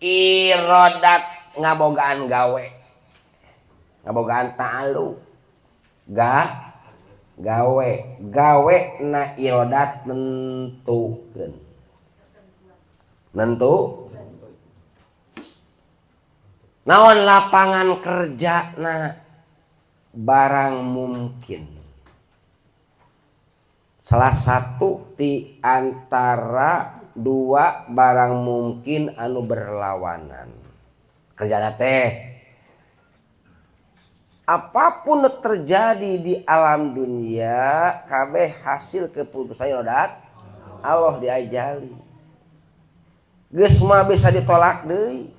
Irodat ngabogaan gawe, ngabogaan ta'alluq, ga gawe gawe na irodat nentukeun, nentu naon lapangan kerja na barang mungkin. Salah satu di antara dua barang mungkin anu berlawanan kerjana teh. Apapun yang terjadi di alam dunia, kabeh hasil keputusan irodat Allah diajali, geus mah bisa ditolak deui.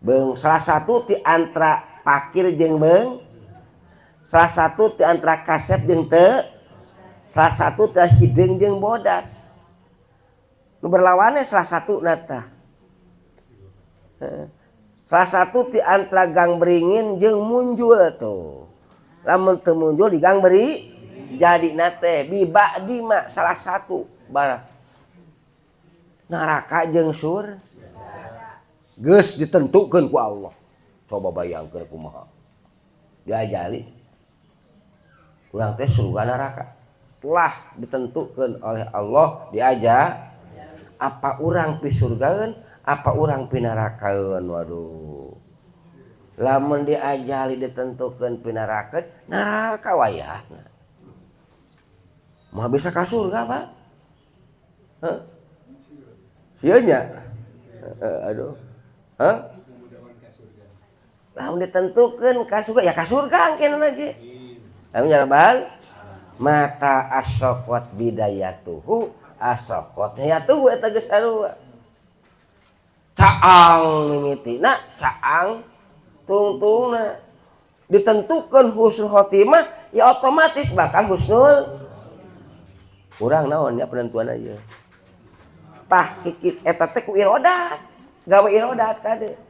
Beung salah satu di antara pakir jeung beung, salah satu di antara kasep jeung teu, salah satu teh hideung jeung bodas, nu berlawannya salah satu nata. Salah satu di antara gang beringin jeung munjul tuh, lamun teu munjul di gang beri jadi nate biba dima salah satu barang neraka jeung sur geus ditentukeun ku Allah. Coba bayangkeun kumaha diajali urang teh, surga neraka telah ditentukan oleh Allah diajar. Apa urang pi surgaeun, apa urang pi nerakaeun? Waduh, lamun diajali ditentukan pi neraka, neraka wayahna mah bisa ka surga, Pak. Hah? Sieun nya? Aduh. Hah? Lamun ditentukan ka surga ya ka surga engke lagi. Amin ya rabbal. Mata asyraqat bidayatuhu asyraqat nihayatuhu, eta geus sarua. Caang mimitina, caang tungtungna. Ditentukan husnul khotimah ya otomatis bakal husnul. Urang naon ya penentuan aja. Tah kikit eta teh ku irodat. Gawe irodat kade.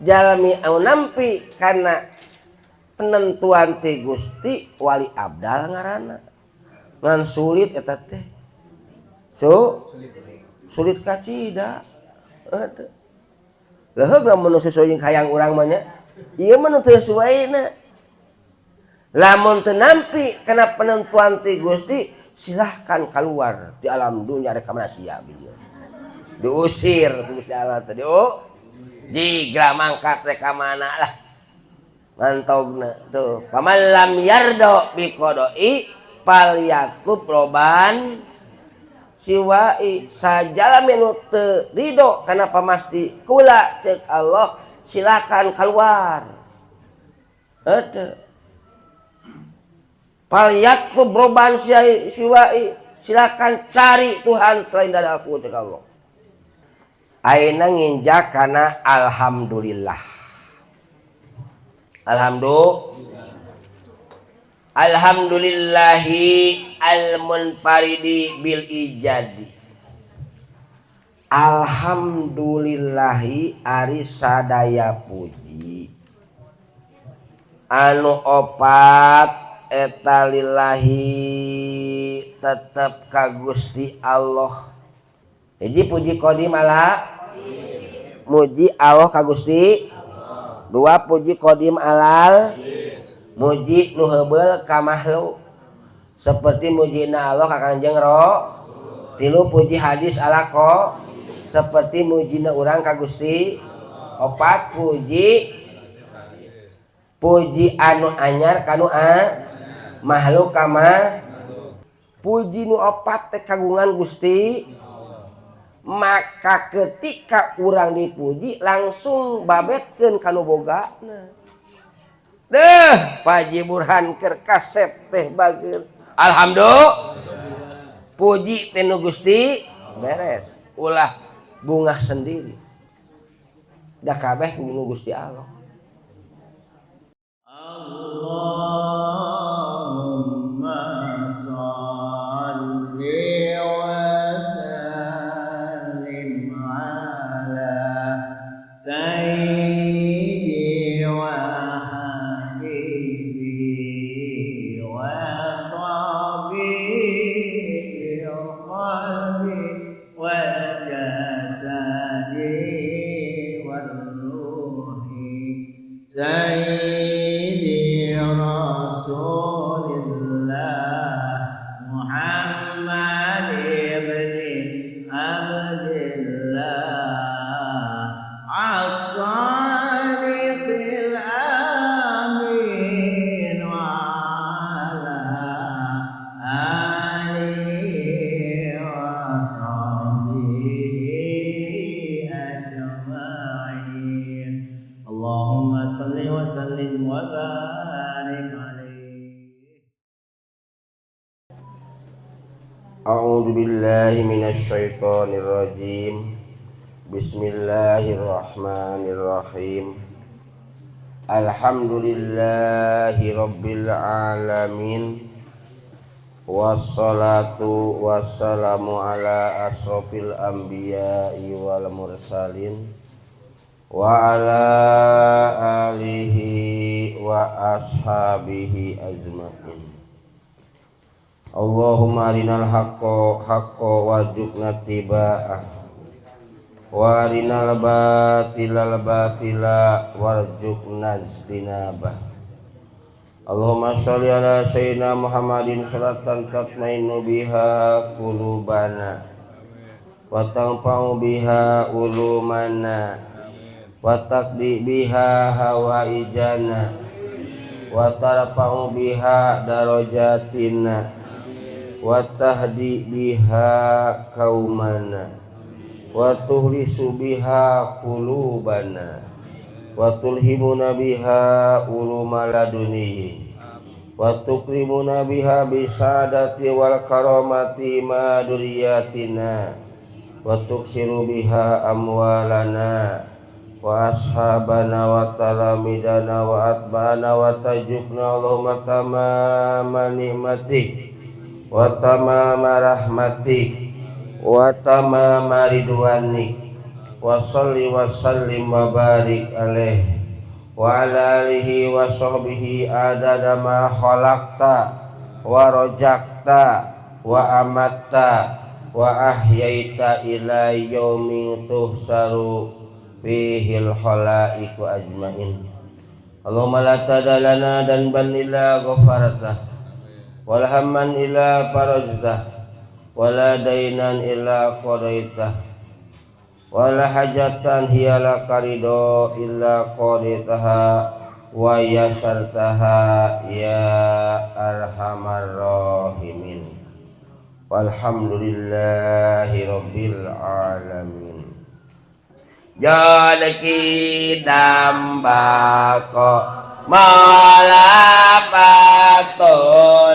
Jalmi anu nampi karena penentuan ti Gusti, wali abdal ngaranna. Ngan sulit eta teh. So, sulit kacida. Eta. Leuheug lamun nu sesuai jeung hayang urang mah nya. Ieu mah nu teu sesuaina. Lamun teu nampi kana penentuan ti Gusti, silahkan keluar di alam dunia rek ka mana sia bieu. Diusir ku Gusti Allah teh. Oh, jigra mangkat rek ka mana lah. Mantogna tuh. Faman lam yardo bi qada'i falyatlub robban siwai. Sajalami nu teu ridho kana pamasti kula, cek Allah, silakan keluar. Eta. Falyatlub robban siwai, silakan cari Tuhan selain dari aku, cek Allah. Ayeuna nginjak kana alhamdulillah. Alhamdulillah. Alhamdulillahi al-munfaridi bil ijadi. Alhamdulillahi ari sadaya puji anu opat eta lillahi tetep ka Gusti Allah. Hiji, puji qadim ala muji Allah ka Gusti. Dua, puji qadim alal muji nu heubeul ka makhluk seperti mujina Allah ka Kanjeng Ro. Tilu, puji hadis ala ko seperti mujina urang ka Gusti. Opat, puji puji anu anyar kanu a makhluk kama puji nu opat teh kagungan Gusti. Maka ketika urang dipuji langsung babetkeun kanu bogana. Deh, Pak Haji Burhan keur kasep teh bager. Alhamdulillah. Puji teh nu Gusti beres. Ulah bungah sendiri. Da kabeh nu Gusti Allah. Allahumma salli wa sallim ala sayyidi wa habibi wa tabibi qalbi wa jasadi. A'udzu billahi minasyaitonir rajim. Bismillahirrahmanirrahim. Alhamdulillahi rabbil alamin. Wassalatu wassalamu ala asrofil anbiya'i wal mursalin wa ala alihi wa ashabihi ajmain. Allahumma arinal haqqa haqqa warzuqna ittiba'ah wa arinal batila batila warzuqna ijtinabah. Allahumma sholli ala sayyidina Muhammadin salatan tatmainnu biha qulubana wa tanfa'u biha ulumana wa taqdi biha hawaijana wa tarfa'u biha darajatina wa tahdi biha kaumana wa tuhlisu biha qulubana wa tulhimuna biha uluma ladunihi wa tukrimuna biha bisadati wal karamati ma duriyatina wa tuksiru biha amwalana wa ashabana wa talamidana wa atba'ana wa tajubna Allahumma tamama ni'matik wa tamama rahmatik wa tamama ridwanik wa salli wa sallim wa barik alaih wa ala alihi wa sahbihi adada ma khalaqta wa rajakta wa amatta wa ahyaita ila yaumi tuhsaru fihil khalaiqu ajmain. Allahumma la tadalana dan ban illa ghafartah wal hamman illa farajtah wala dainan illa qadaitah wala hajatan hiya laka ridho illa qaditaha wa yasartaha ya arhamar rahimin. Walhamdulillahi rabbil alamin. Jalaki dambako malapato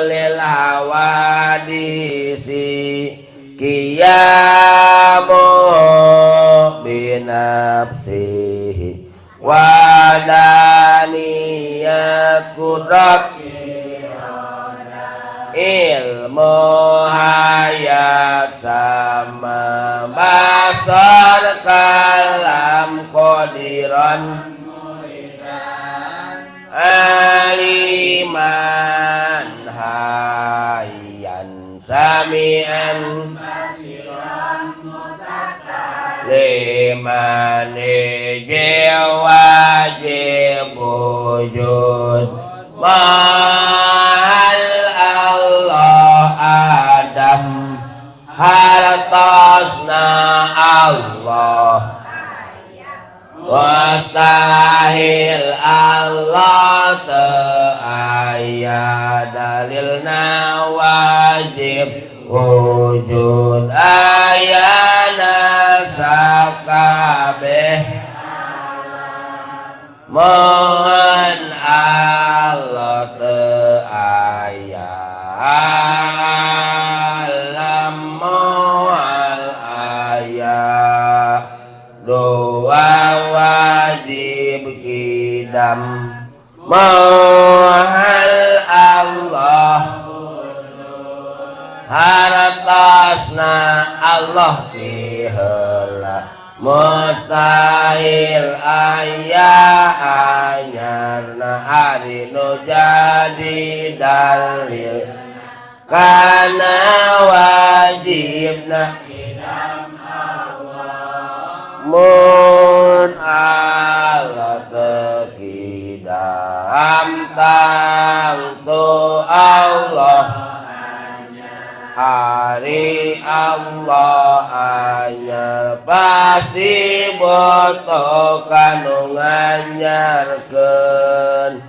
lil hawadisi kiyamu binafsihi wadaniyat kudrat ilmu hayat sama basar kalam qadiran aliman hayyan sami'an liman wajib wujud mahal Allah Adam hartosna Allah mustahil Allah ta'aya dalilna wajib wujud ayana sakabeh mohon Allah ta'aya alam moal aya doa wajib kidam mahal Allah hartasna Allah tiheula mustahil aya anyarna ari nu jadi dalil kana wajibna kidam Allah mun Allah teu kidam tangtu Allah hari Allah anyar pasti boto kanu nganyarkeun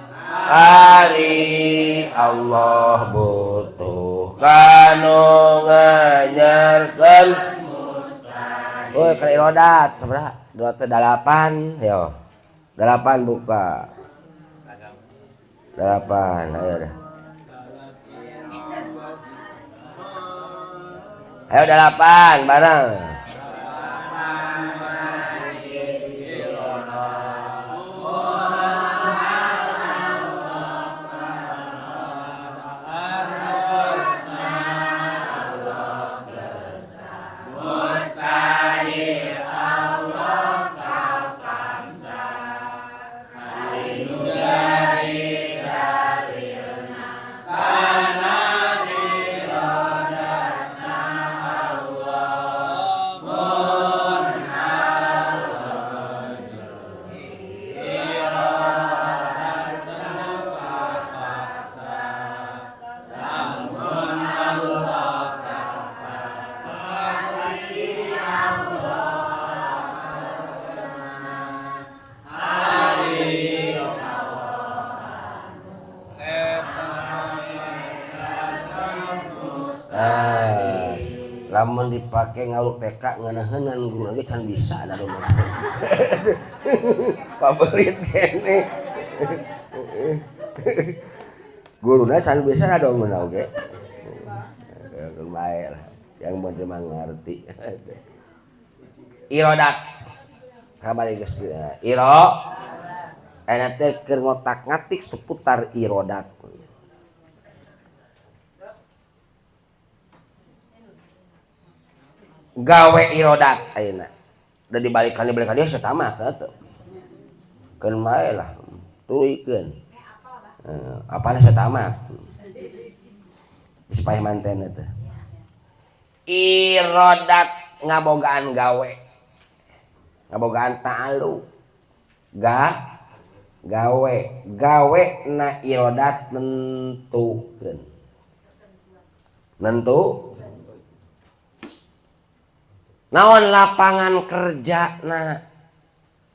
hari Allah butuh kanu nganyarkeun. Woi kana irodat sabaraha? 208 yo. 8 buka. 8 ayo dah. Ayo 8 bareng. Lamun dipake ngaluk TK ngeunaheunnan guru lagi can bisa da mah. Pabelit kene. Guruna can bisa da mah oge. Keun bae lah. Yang penting mah ngarti. Irodat. Kabari geus iro. Eta teh keur ngotak-ngatik seputar irodat. Gawe irodat ayeuna. Da dibalikan dia satama teh. Keun bae lah, tuluykeun. Apana satamat. Supaya manten teh. Irodat ngabogaan gawe. Ngabogaan ta'alu. Gawe, gawe na irodat nentukeun. Nentu naon lapangan kerja na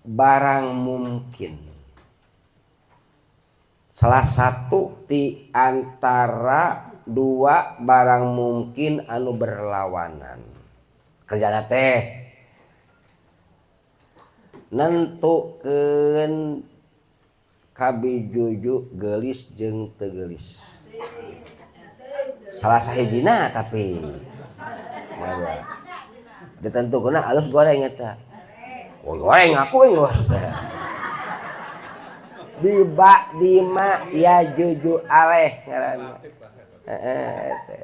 barang mungkin. Salah satu di antara dua barang mungkin anu berlawanan. Kerjana teh nentukeun kabijuju geulis jeung teu geulis. Salah sahijina tapi ditentukeun alus goreng eta. Oh, goreng aku geus. Diba dima ya juju aleh ngaranna. Heeh teh.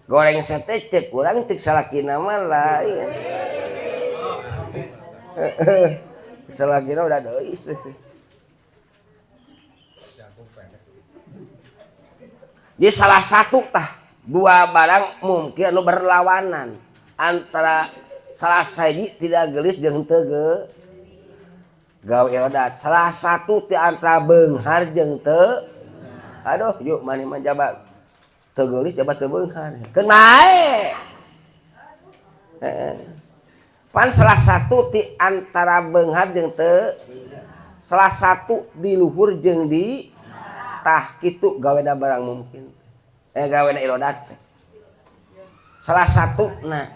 Goreng sate cek urang cek salakina mah lain. Salakina udah deui teh. Di salah satu tah dua barang mungkin anu berlawanan antara salah sahiji tidak gelis jeung teu gawe irodat. Salah satu ti antara beunghar jeung teu. Aduh, yuk maneh mah jaba teu geulis jaba teu beunghar. Keun bae. Heeh. Pan salah satu ti antara beunghar jeung teu, salah satu di luhur jeung di tah kitu gawena barang mungkin. Gawena irodat. Salah satu na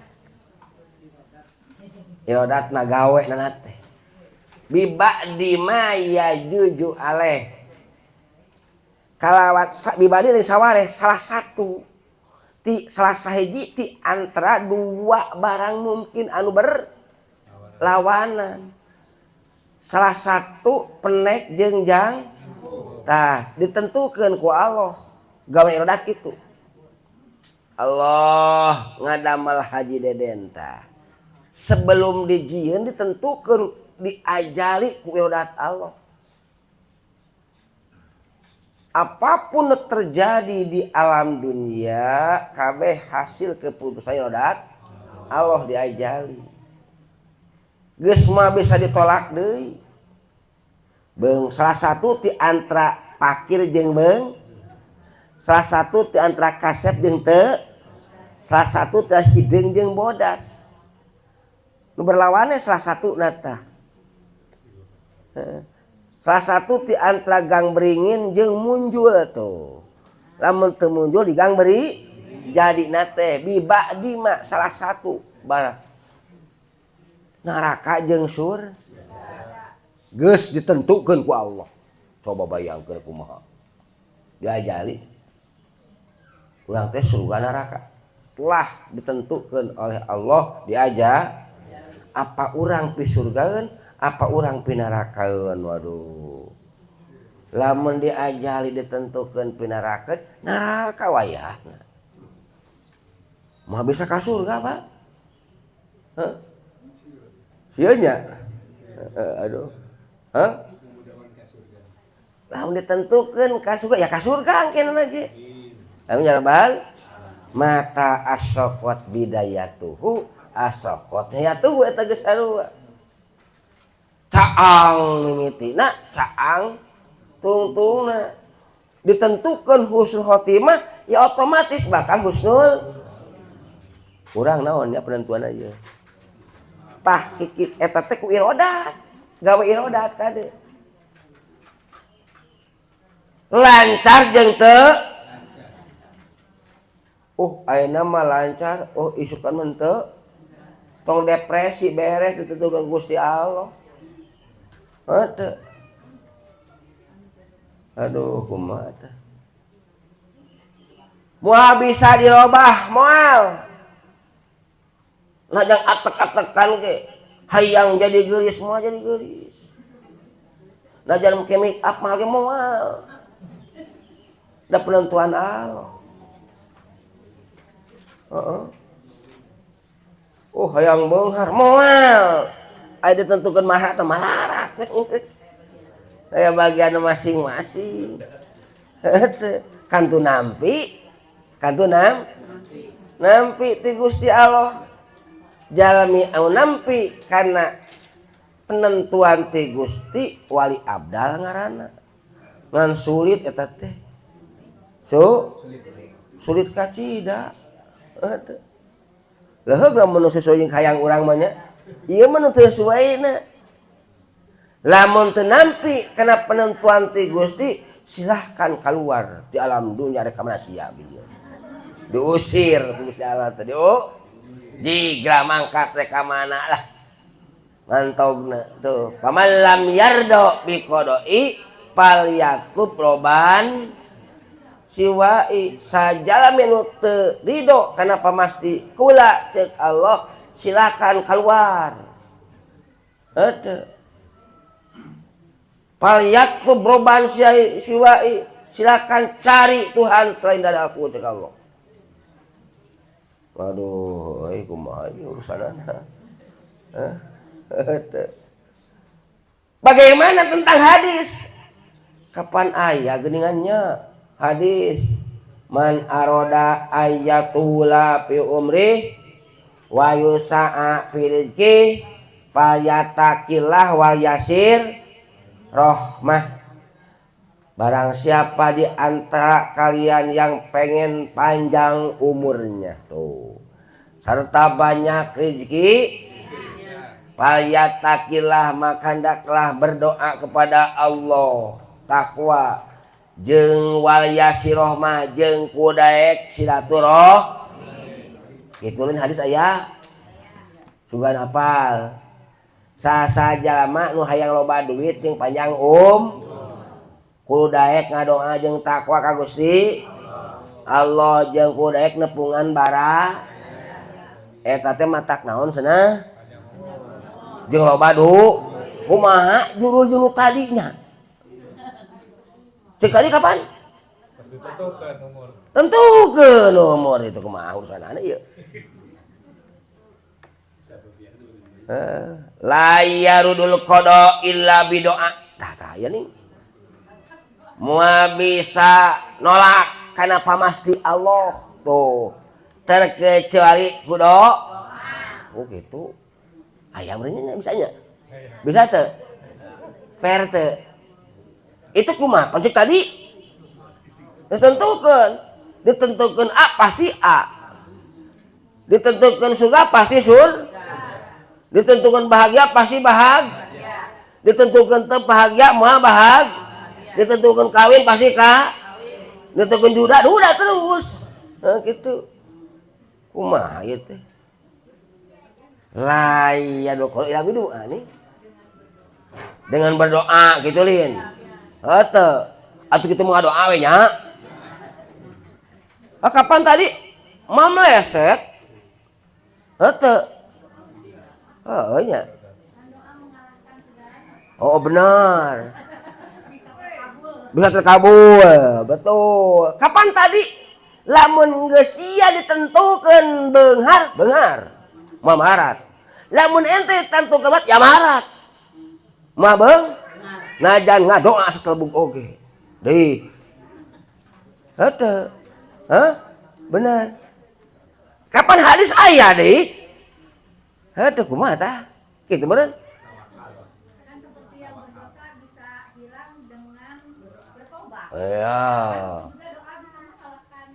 irodat na gawe na teh. Biba dima ya juju aleh. Kalawat bibadi lain sawareh salah satu ti salah sahiji ti antara dua barang mungkin anu berlawanan. Salah satu penek jeung jang tah ditentukeun ku Allah gawe irodat kitu. Allah ngadamel Haji Deden tah. Sebelum dijieun ditentukeun diajali ku irodat Allah. Apapun yang terjadi di alam dunia kabeh hasil keputusan irodat Allah diajali. Geus mah bisa ditolak deui. Beung salah satu ti antara pakir jeung beung, salah satu ti antara kasep jeung teu, salah satu ti hideung jeung bodas. Nu berlawannya salah satu nata. Salah satu ti antara gang beringin jeung munjul tuh. Lamun teu munjul di gang beri jadi nate biba dima salah satu barang. Neraka jeung sur geus ditentukeun ku Allah. Coba bayangkeun kumaha. Diajali. Urang teh surga neraka. Telah ditentukan oleh Allah diajar apa urang pisurgaeun, apa urang pinarakaeun. Waduh, lamun diajali ditentukan pinarakaeun, neraka wayahna. Moal bisa ka surga, Pak. Hah? Sieun nya? Aduh. Hah? Lamun ditentukan ka surga, ya ka surga engkena ge. Amin ya rabbal. Mata asyraqat bidayatuhu asyraqat nihayatuhu, eta geus sarua. Caang mimitina, caang tungtungna. Ditentukan husnul khotimah, ya otomatis bakal husnul. Kurang naon ya penentuan aja. Tah kikit eta teh ku irodat. Gawe irodat kade. Lancar jeung teu. Oh, ayeuna mah lancar, oh isukan mah teu. Tong depresi, beres ditentukan Gusti Allah. Heuh. Aduh, kumaha teh. Moal bisa dirobah, moal. Nah, jang atek-atekan ge. Hayang jadi geulis, moal jadi geulis. Nah, jangan make make up mah ge moal. Da penentuan Allah. Heeh. Oh, hayang beunghar, moal. Aya ditentukan mahal atau malarat. Aya bagian masing-masing. Kantu nampi, kantu nampi ti Gusti Allah. Jalmi anu nampi karena penentuan ti Gusti, wali abdal ngaranna. Ngan sulit eta teh. So, sulit kacida. Leuheug lamun nu sesuai jeung hayang urang mah nya. Ieu mah nu teu sesuaina. Lamun teu nampi kana penentuan ti Gusti, silahkan keluar di alam dunia, rek ka mana sia ieu. Diusir ku Gusti Allah teh. Oh, jigra mangkat rek ka mana lah. Mantogna tuh. Faman lam yardo bi qada'i falyatlub robban siwai. Sajalami nu teu ridho kana pamasti kula, cek Allah, silakan keluar. Heuh. Falyatlub robban siwai, silakan cari Tuhan selain dari aku, cek Allah. Waduh, euy, kumaha ieu urusanana? Hah? Bagaimana tentang hadis? Kapan aya geuningannya? Hadis man aroda ayyatula fi umri wa yusa'a fi rizqi falyattaqillah wal yasil rohmah. Barang siapa di antara kalian yang pengen panjang umurnya tuh serta banyak rezeki, falyattaqillah, maka hendaklah berdoa kepada Allah, takwa, jeung wal yasil rohmah, jeung kudaek silaturahmi. Gitu lain hadis aya sugan apal. Sasa jalma nu hayang loba duit jeung panjang kudu daek ngadoa jeung takwa ka Gusti Allah, jeung kudu daek nepungan bara eta teh matak naon cenah jeung loba du. Kumaha juru-juru tadinya, cek tadi kapan? Pas ditentukan umur. Tentukeun umur itu kumaha urusanana ieu? La yarudul qada illa bidoa. Tah, tah ya nih. Moal bisa nolak karena pamasti Allah tuh terkecuali ku doa. Oh gitu. Ayam ini bisanya. Bisa teu? Fair teu? Itu kumaha? Pancik tadi ditentukan. Ditentukan A pasti A. Ditentukan surga pasti surga. Ditentukan bahagia pasti bahagia. Ditentukan teu bahagia moal bahagia. Ditentukan kawin pasti ka. Ditentukan duda, duda terus. Nah, gitu. Kumaha ieu teh? La yadkhul ila bidu'a nih. Dengan berdoa gitu lin. Heuh. Atuh kitu mah doa we nya. Ah, kapan tadi? Mamleset. Henteu. Heuh nya. Oh, benar. Bisa terkabul, betul. Kapan tadi? Lamun geus sia ditentukeun beunghar, beunghar. Moal maharat. Lamun ente tentukeun ya maharat. Moal beung? Najan ngadoa satelbug oge. Deui. Henteu. Hah? Benar. Kapan hadis aya deui? Henteu kumaha tah? Kitu meureun. Kan seperti yang berdosa bisa hilang dengan bertobat. Iya. Juga doa bisa mengalahkan.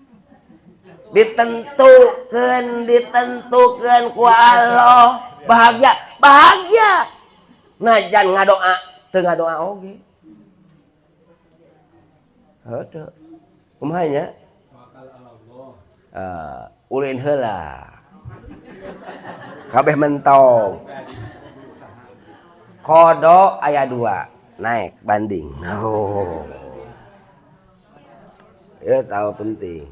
Ditentukan, ditentukan ku Allah bahagia, bahagia. Najan ngadoa, teu ngadoa oge. Heuh. Kumaha nya? Tawakal ala Allah. Ulin heula. Kabeh mentong. Qodo aya 2, naik banding. Oh. Ya tahu penting.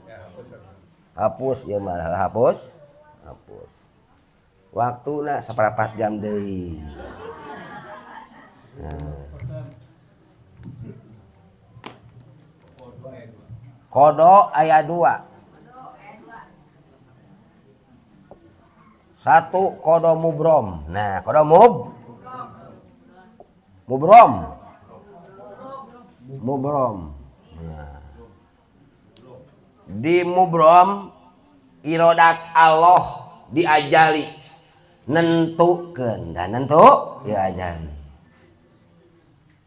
Ya, hapus. Hapus ya malah hapus. Hapus. Waktuna seperempat jam deui. Nah. Qodo aya 2. 1 qodo mubrom. Nah, qodo mubrom. Mubrom. Nah. Di mubrom irodat Allah diajali nentukeun dan nentu diajali.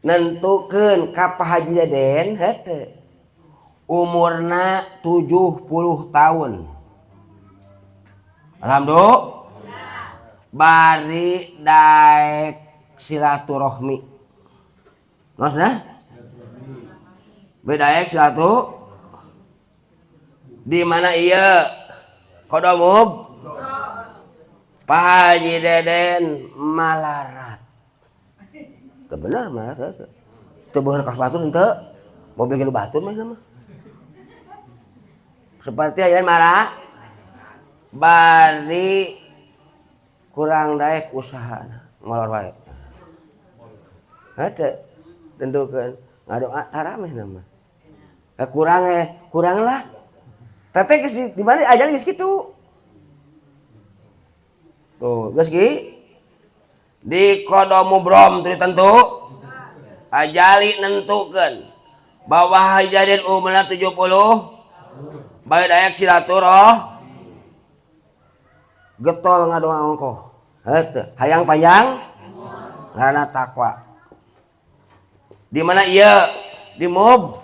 Nentukeun ka Pak Haji Deden heuh. Umurna 70 tahun. Alhamdulillah. Bari daek silaturahmi. Maksudna? Bari daek silaturahmi. Di mana ieu? Qodo mub? Pak Haji Deden malarat. Teu bener malarat. Teu bener ka batur henteu. Mobil ge batur mah mah. Seperti aya marah. Bari kurang daek usaha ngolor wae. Henteu tentukeun ngadoa tarameh nama. Kurang kurang lah. Teteh geus di mana aja geus kitu. Tuh, geus ki. Di qodo mubrom teu ditentu. Ajali nentukeun bahwa Haji Deden umurna 70 bari daek silaturahmi getol ngadoa ongkoh. Heuh, hayang panjang ngaranna takwa. Di mana ieu? Di mubrom.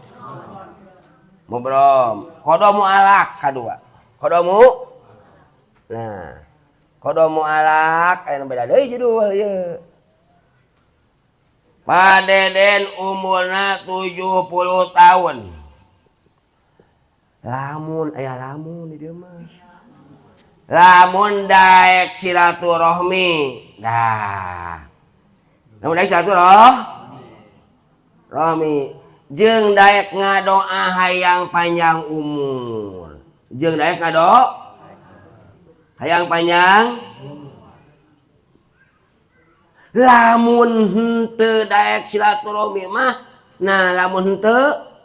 Qodo mualak kadua. Qodo mu. Nah, qodo mualak aya nu beda deui judul ieu. Pak Deden umurna 70 tahun. Lamun aya lamun di dieu mah. Lamun daek silaturahmi. Dah. Lamun daek silaturahmi jeung daek ngadoa hayang panjang umur. Jeung daek ngadoa hayang panjang. Lamun henteu daek silaturahmi mah, nah lamun henteu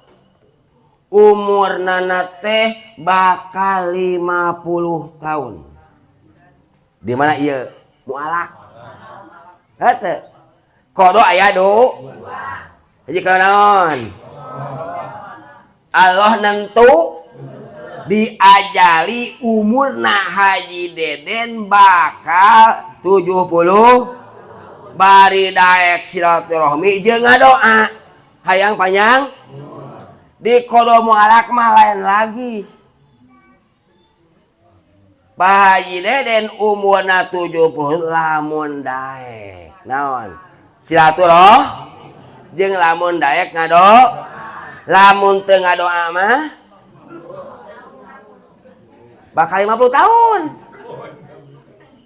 umurna teh bakal 50 tahun. Di mana ieu? Mualak. Henteu. Qodo aya du. Hiji kana naon? Allah nentu diajali umurna Haji Deden bakal 70 bari daek silaturahmi jeung ngadoa hayang panjang. Di qodo mualak mah lain lagi. Pak Haji Deden umurna 70 lamun daek naon silaturahmi jeung lamun daek ngado lamun teu ngadoa mah bakal 50 tahun.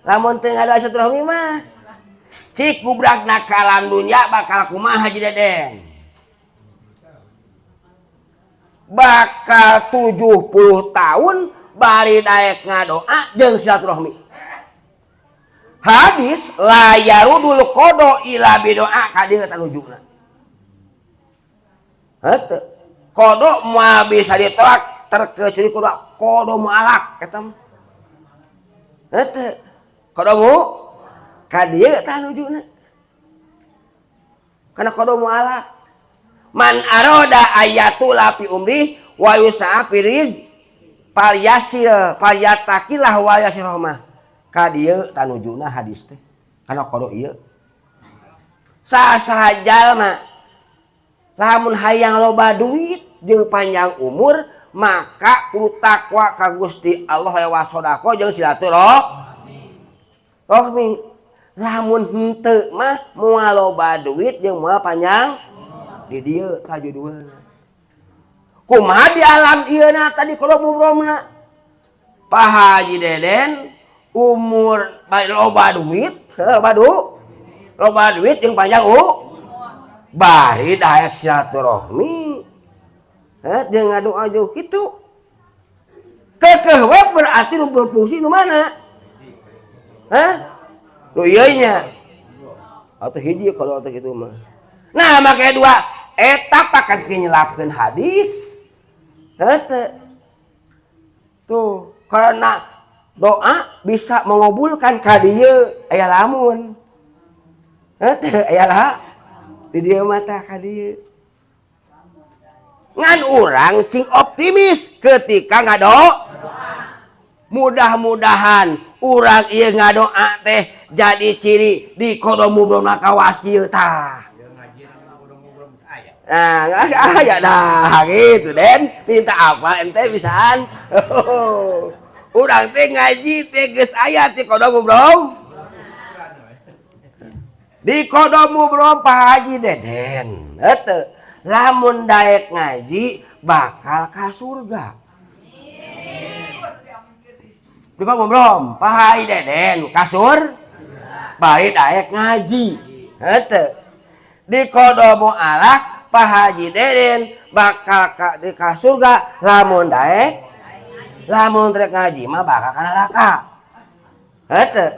Lamun teu ngadoa silaturahmi mah cik gubrakna kalam dunya bakal kumaha Haji Deden? Bakal 70 tahun Bari daek ngadoa jeung silaturahmi. Hadis la yarudul qada ila bidoa ka dieu tanujuna. Heuh. Qada moal bisa ditolak terkecuali kudu qada mualak eta mah. Heuh. Qada mu ka dieu tanujuna. Kana qada mualak. Man aroda ayatul fi umri wa yusa'a fi rizq falyasil falyatakillah wa yasir rahmah. Ka dieu tanujuna hadis teh. Kana qada ieu. Saha jalma lamun hayang loba duit jeung panjang umur maka kudu takwa ka Gusti Allah lewat sedekah jeung silaturahmi. Lamun henteu mah moal loba duit jeung moal panjang di dieu ka judulna. Kumaha di alam ieu na tadi kalau mubromna Pak Haji Deden umur loba duit, heuh badu loba duit jeung panjang bari daek silaturahmi. Heuh jeung ngadoa jauh kitu. Keukeuh we berarti nu berfungsi nu mana? Hah? Nu ieu nya. Atuh hiji kalau atuh kitu mah. Nah, make dua eta pakan nyelapkeun hadis. Heuh. Tuh, karena doa bisa mengabulkan ka dieu aya lamun. Heuh, aya lah di dieu mah tah ka dieu. Ngan urang cing optimis ketika ngadoa. Mudah-mudahan urang ieu ngadoa teh jadi ciri di qada mubromna kawas kieu tah. Nah, aya dah gitu Den, minta apa ente bisaan. Urang teh ngaji teh geus aya ti qada mubrom. Di qada mubrom Pak Haji Deden. Heuh. Lamun daek ngaji bakal ka surga. Di qada mubrom Pak Haji Deden kasur bari daek ngaji. Heuh. Di qada mualak Pak Haji Deden bakal ka di ka surga lamun daek lamun rek ngaji mah bakal ka neraka. Heuh.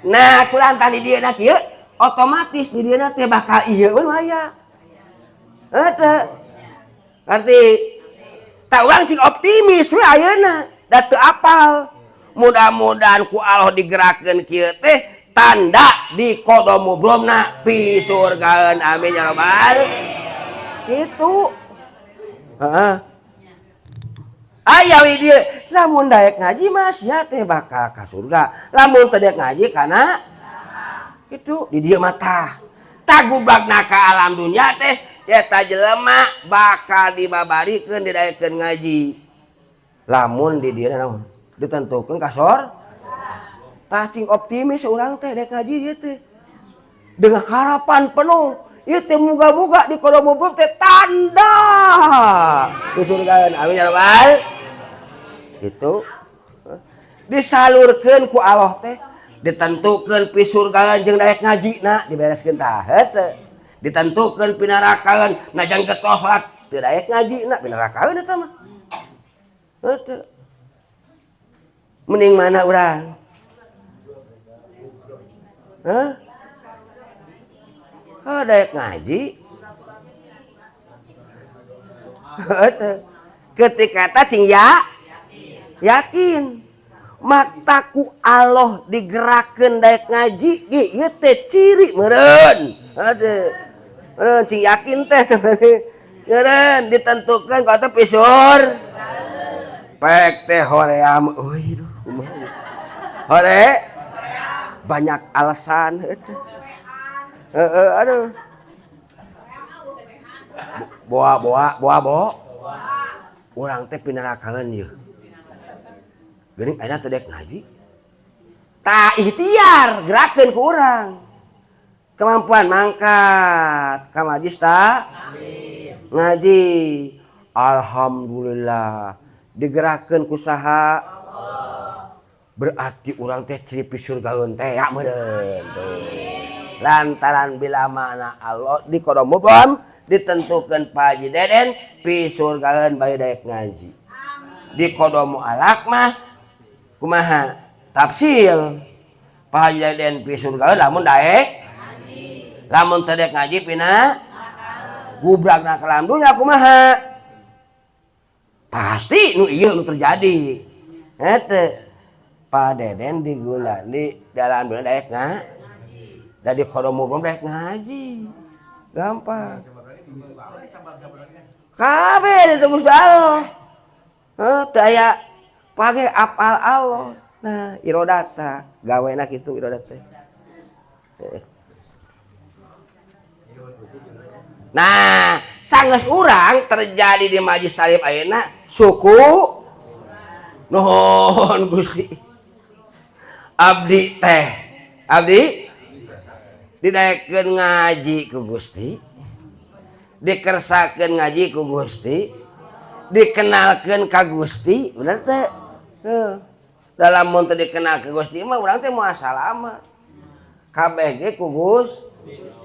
Nah, kulantan di dieu na kieu otomatis di dieu teh bakal ieu we aya. Heuh. Ngerti? Tak urang cing optimis we ayeuna da teu apal. Mudah-mudahan ku Allah digerakkeun kieu teh tanda di qada mubromna pi surgaeun, amin ya rabbal. Kitu. Heeh. Aya we dieu lamun daek ngaji mah sia teh bakal ka surga. Lamun teu daek ngaji kana kitu di dieu mah tah. Tagubagna ka alam dunya teh eta jelema bakal dibabarikeun didaekeun ngaji. Lamun di dieu naon? Ditentukeun kasor. Tah cing optimis urang teh daek ngaji ieu teh. Dengan harapan penuh. Ieu teh muga-muga di qada mubrom teh tanda di surgaan, amin ya rabbal. Itu disalurkeun ku Allah teh ditentukeun pi surgaan jeung daek ngajina dibereskeun tah heuh. Ditentukeun pinarakaeun najan getol salat teu daek ngajina pinarakaeun eta mah. Heuh. Mending mana urang? Hah? Oh, daek ngaji. Heuh. Ketika eta cing ya yakin. Makta ku Allah digerakkeun daek ngaji ge ieu teh ciri meureun. Heuh. Meureun cing yakin teh meureun ditentukeun ka teh pisur. Pek teh hoream euy duh kumaha. Hore banyak alasan heuh. Heeh aduh. Boa boa boa bo. Urang teh pinarakaeun ieu. Geuning ayeuna teu daek ngaji. Tah ikhtiar gerakeun ku urang. Kemampuan mangkat ka majlis ta? Ngaji. Alhamdulillah digerakkeun ku saha? Berarti urang teh ciri pisurgaeun teh ya meureun. Lantaran bila mana Allah di qada mubrom ditentukeun Pak Haji Deden pisurgaeun bari daek ngaji. Di qada mu'alak mah kumaha? Tafsil. Pak Haji Deden pi surga lamun daek. Lamun teu dek ngaji pina gubragna ka alam dunya kumaha? Pasti nu ieu nu terjadi. Hete. Pak Deden diguna di dalam dunia daek ngaji. Da di qada mubram daek ngaji. Gampang. Kabeh itu Gusti Allah. Heuh, teu aya pake apal Allah. Nah, irodata gawena kitu irodat teh. Nah, sanggeus urang terjadi di majlis talim ayeuna suku nuhun Gusti. Abdi teh, abdi didaekeun ngaji ku Gusti. Dikersakeun ngaji ku Gusti, dikenalkeun ka Gusti, bener teh? Heuh. Dalam mun teu dikenal ka Gusti mah urang teh moal salamet. Kabeh ge ku Gusti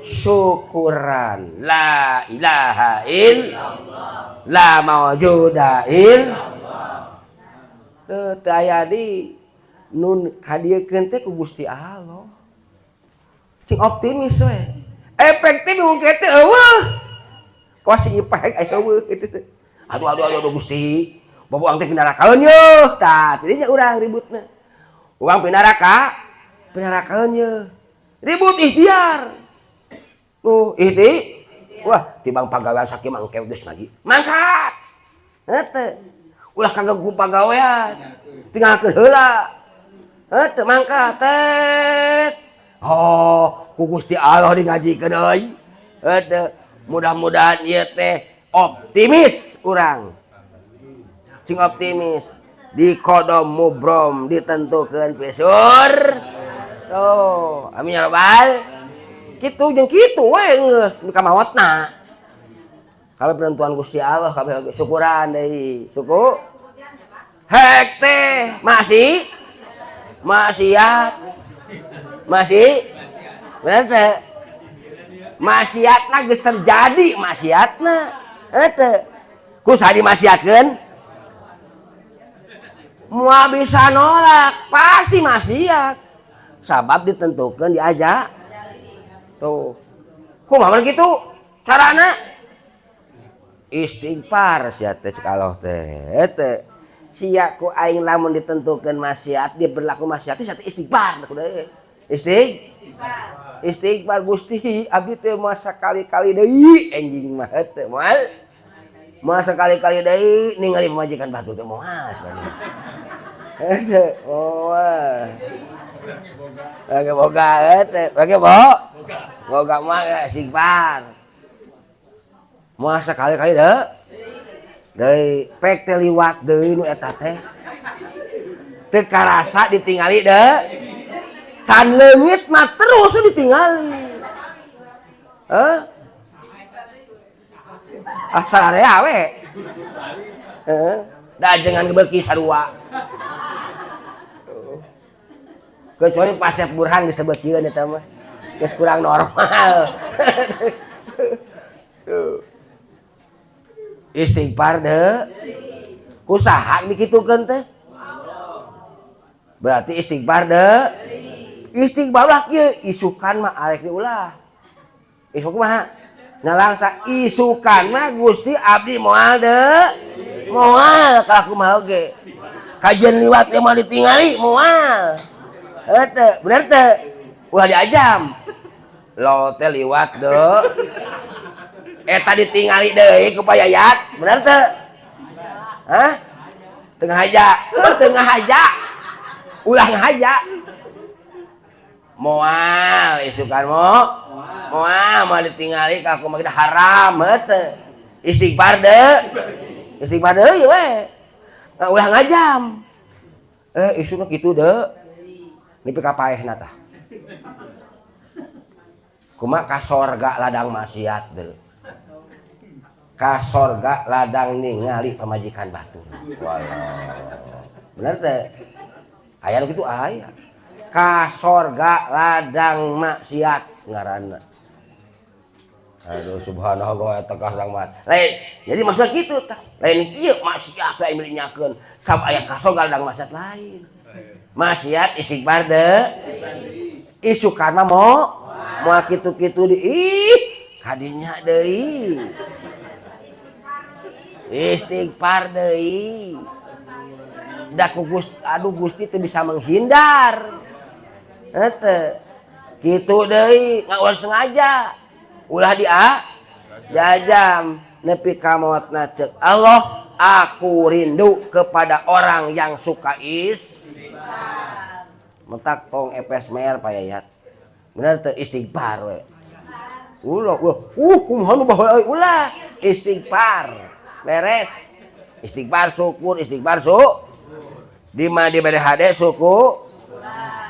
syukuran. La ilaha illallah. La mawjuda illallah. Teu teu aya di nun kadiekeun teh ku Gusti Allah. Cing optimis we. Efektif mungkin teh eueuh. Kos si ipek aya eueuh kitu teh. Aduh aduh aduh Gusti, bobo teh pinarakaeun yeuh. Tah, tidinya urang ributna. Urang pinaraka, pinarakaeun yeuh. Ribut ikhtiar. Tuh, ihti. Wah, tibang pagawean sakieu mah engke geus ngaji. Mangkat. Heuh. Ulah kaganggu pagawean. Tinggalkeun heula. Heuh, mangkat tet. Oh, ku Gusti Allah di ngajikeun euy. Heuh. Mudah-mudahan ieu teh optimis urang. Cing optimis. Di qada mubrom ditentukeun pisur. So, amin ya rabbal. Kitu jeung kitu we geus ka maotna. Kabeh penentuan Gusti Allah kabeh syukuran deui. Suku hek teh masih maksiat. Masih bener teh? Maksiatna geus terjadi maksiatna. Heuh. Ku saha dimaksiatkeun? Moal bisa nolak, pasti maksiat. Sabab ditentukeun diajak. Tuh. Kumaha kitu carana? Istighfar sia teh cek Allah teh. Teh. Sia ku aing lamun ditentukeun maksiat, dia berlaku maksiat teh istighfar kudu deui. Istighfar. Istighfar Gusti, abdi teh moal sakali-kali deui enjing mah teh moal. Moal sakali-kali deui ningali pamajikan batur teh moal saeunya. Heuh, moal. Lagi boga teh, lagi bo. Boga mah istighfar. Moal sakali-kali deui. Deui pek teh liwat deui nu eta teh. Teu karasa ditingali deui. Can leungit mah terus ditingali. Heuh? Ah sararea we. Heeh. Da ajengan beuki sarua. Kecuali Pak Sep Burhan geus teu eta mah. Geus kurang normal. Istighfar deui. Ku saha dikitukeun teh? Berarti istighfar deui. Istighfar lah kieu isukan mah arek diulah. Isuk mah ngalangsa isukan mah Gusti abdi moal deui. Moal kalaku mah oge. Kajian liwat teh moal ditingali moal. Heuh teu, bener teu? Ulah diajam. Lo teh liwat deui. Eta ditingali deui ku Pak Yayat, bener teu? Hah? Tengah haja, tengah haja. Ulah ngahaja. Moal isukan mo. Moal moal ditingali ka aku mah haram heuh teu. Istighfar deui. Istighfar deui we. Nah, ulah ngajam. Isukna kitu deui. Nepi ka paehna tah. Kumaha ka sorga ladang maksiat deui. Ka sorga ladang ningali pamajikan batur. Walah. Bener teh? Aya nu kitu aya. Ka sorga ladang maksiat ngaranna. Aduh subhanallah eta kasang mas. Lain, jadi maksudnya kitu tah. Lain kieu maksiat teh milinyakeun sab aya kasogal dang maksiat lain. Maksiat istighfar de. Isukan mah moal kitu-kitu di ih kadinya deui. Istighfar deui. Da ku aduh Gusti teu bisa menghindar. Henteu. Kitu deui ngawal sengaja. Ulah diajam nepi ka maotna ceuk Allah, aku rindu kepada orang yang suka istighfar. Mentak tong epes mer payayat. Bener teu istighfar we. Ulah ulah kumaha nu baheula euy ulah istighfar. Beres. Istighfar syukur, istighfar su. Di mana di BDHD suku.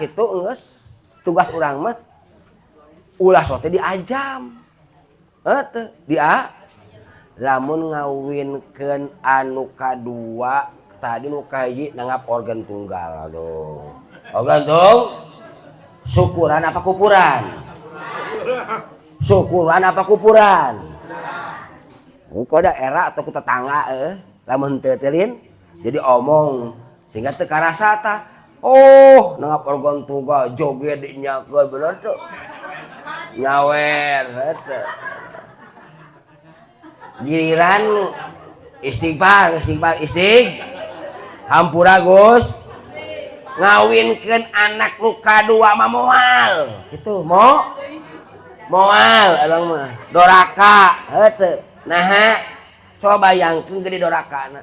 Kitu geus tugas urang mah. Ulah sok teh diajam. Heuh dia lamun ngawinkeun anu kadua tadi nu kahiji nanggap organ tunggal aduh. Organ tung syukuran apa kupuran? Syukuran apa kupuran? Ku daerah atau ku tetangga lamun teu teulin jadi omong sehingga teu karasa tah. Oh, nanggap organ tunggal joget dinyakeun bener teu? Nyawer heuh. Giliran istighfar, istighfar, istig. Hampura Gus. Ngawinkeun anak nu kadua mah moal. Kitu moal urang mah. Doraka heuh teu. Naha coba bayangkeun gede dorakana.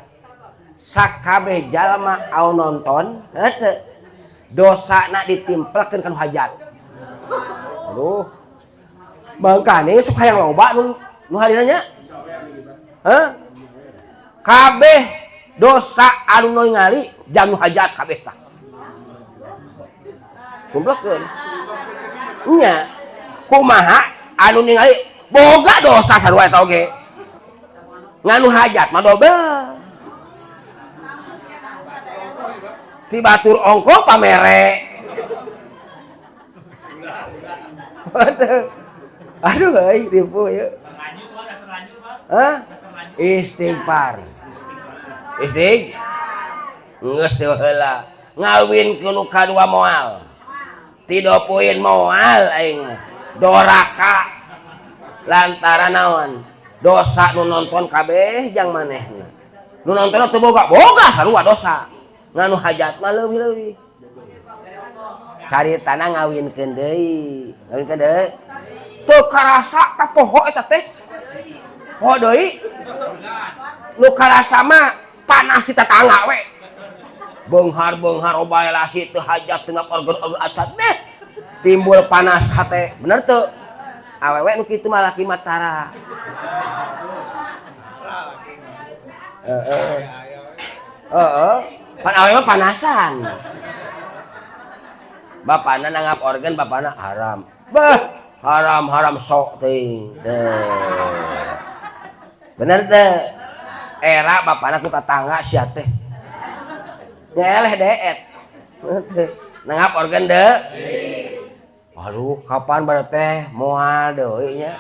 Sakabeh jalma au nonton heuh teu. Dosana ditimpelkeun kana hajat. Aduh. Bangkane sok hayang loba nu hadirna nya. Hah? Kabeh dosa anu ningali jam nu hajat kabeh tah. Kumpulkeun. Nya. Kumaha anu ningali boga dosa sarua eta oge. Nganu hajat mah dobel. Ti batur ongko pamere. Aduh euy ripuh ieu. Hah? Istighfar. Istig. Geus teu heula. Ngawinkeun nu kadua moal. Tidopuin moal aing mah. Doraka. Lantaran naon? Dosa nu nonton kabeh jang manehna. Nu nonton teu boga, boga sarua dosa. Nganu hajat mah leuwih-leuwih. Caritana ngawinkeun deui. Ngawinkeun deui. Teu karasa tah poho eta teh. Poho deui. Nu karasa mah panas si tetangga we. Beunghar-beunghar obaelasi teu hajat teu organ-organ acan deh. Timbul panas hate. Bener teu? Awewe nu kitu mah laki mah tara. Heeh. Heeh. Pan awewe mah panasan. Bapana nanggap organ, bapana haram. Bah, haram-haram sok teuing. Bener teu? Era bapana ku tetangga sia teh. Nyeleh deet. Nanggap organ deui. Aduh, kapan bae teh moal deui nya.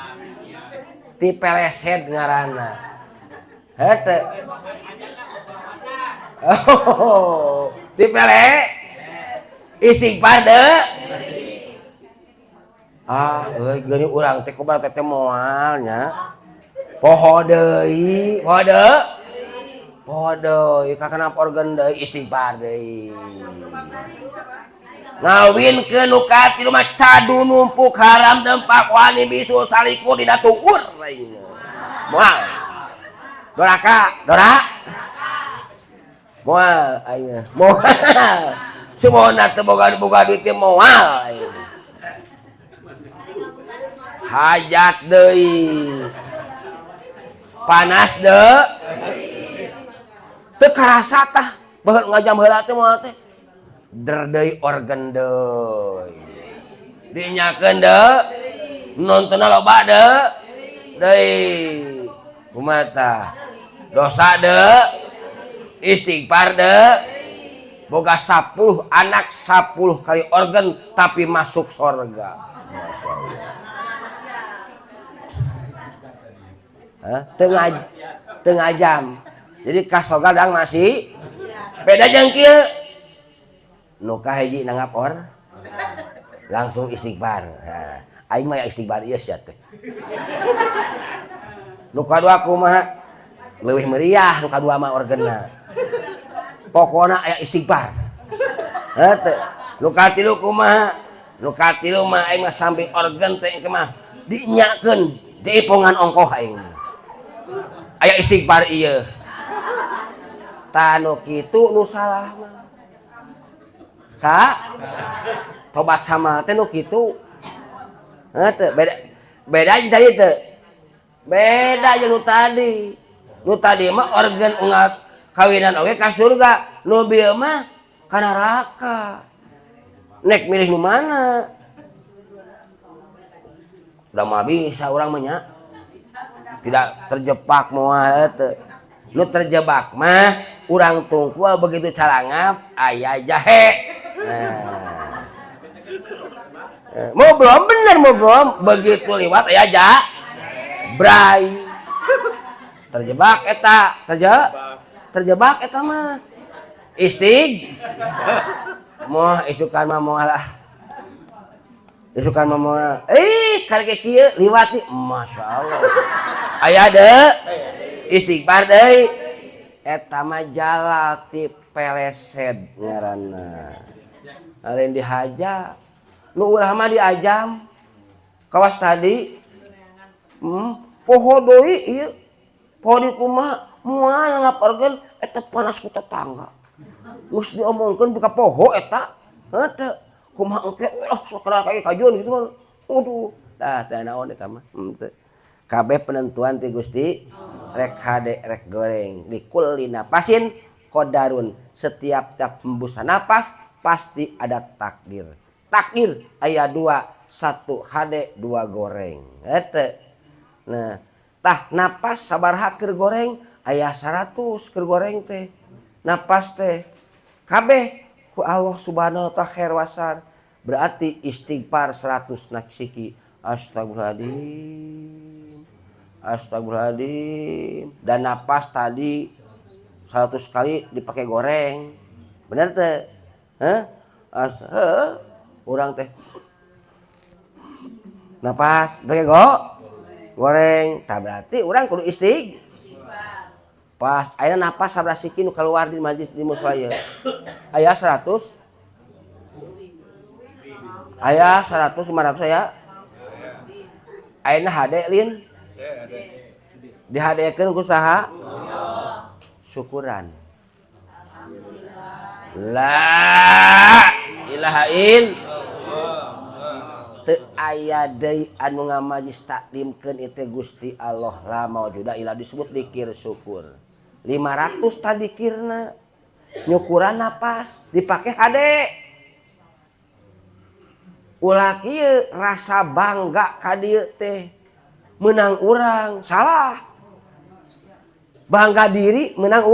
Ti peleset ngaranna. Heuh teu? Oh, ti pele istighfar deui. Ah, euy geuning urang teh kumaha teh moal nya. Poho deui, poho deui. Poho deui, kakenap organ deui istighfar deui. Ngawinkeun nu katilu mah cadu numpuk haram dempak wani bisu salikur dina tuur aing. Moal. Doraka, dora. Moal aing. Moal. Sumona teu boga duit teh moal aing. Hajat deui. Panas deui. Teu karasa tah baheul ngajam heula teh moal teh. Der deui organ deui. Dinyakeun deui. Nontonna loba deui. Deui. Kumaha tah? Dosa deui. Istighfar deui. Boga 10 anak 10 kali organ tapi masuk surga. Masya Allah. Hah? Tengah tengah jam. Jadi ka sorga dang masih beda jeung kieu. Nu kahiji nanggap or langsung istighfar. Nah, aing mah ya istighfar ieu sia teh. Nu kadua kumaha? Leuwih meriah nu kadua mah orgena. Pokona aya istighfar. Heuh teu. Nu katilu kumaha? Nu katilu mah aing mah sambil organ teh engke mah dinyakeun, diipongan ongkoh aing. Aya istighfar ieu. Tah, nu kitu nu salah mah. Sa? Tobat sama teh nu kitu. Heuh teu, beda beda jeung tadi teu? Beda jeung nu tadi. Nu tadi mah organ unggal kawinan oge ka surga, nu bieu mah ka neraka. Nek milih nu mana? Udah mah bisa urang mah nya. Tidak terjebak moal teu. Nu terjebak mah urang tungkul begitu calangap aya jahe. Nah. Mau belum bener, mau belum begitu liwat aya bray. Terjebak eta, terjebak eta mah. Istig. Moh isukan mah moal lah. Isukan mah moal. Eh, karek kieu liwat nih, Masya Allah. Aya deui istighfar deui. Eta mah jalal ti pelesed ngaranna. Lain dihaja. Nu ulah mah diajam. Kawas tadi. Poho deui ieu. Poho di kumaha? Moal ngaparkeun eta panas ku tetangga. Geus diomongkeun buka poho eta. Heuh. Kumaha engke ah sakara kajeun gitu mah. Aduh, tah teu naon eta mah. Henteu. Kabeh penentuan ti Gusti, rek hade rek goreng, likulli napasin qadarun. Setiap tiap hembusan napas pasti ada takdir. Takdir aya dua, satu hade, dua goreng. Eta. Nah, tah napas sabaraha keur goreng? Aya 100 keur goreng teh. Napas teh kabeh ku Allah Subhanahu wa taala khair wasar. Berarti istighfar 100 naksiki. Astagfirullahaladzim. Astagfirullahaladzim. Dan napas tadi 100 kali dipakai goreng. Bener teh? Hah? Heuh. Urang teh napas pakai goreng. Tah, berarti urang kudu istig. Pas aya napas sabaraha siki nu keluar di majlis, di musala ieu? Aya 100? Aya 100, 500 aya? Ayeuna hade lin? Dihadekeun ku saha? Syukuran. La ilaha il. Teu aya deui anu ngamajlis taklimkeun itu Gusti Allah, la maujuda illa disebut dikir syukur. 500 tadi dikirna. Nyukuran napas dipake hade. Ulah kieu rasa bangga ka dieu teh menang urang salah. Bangga diri menang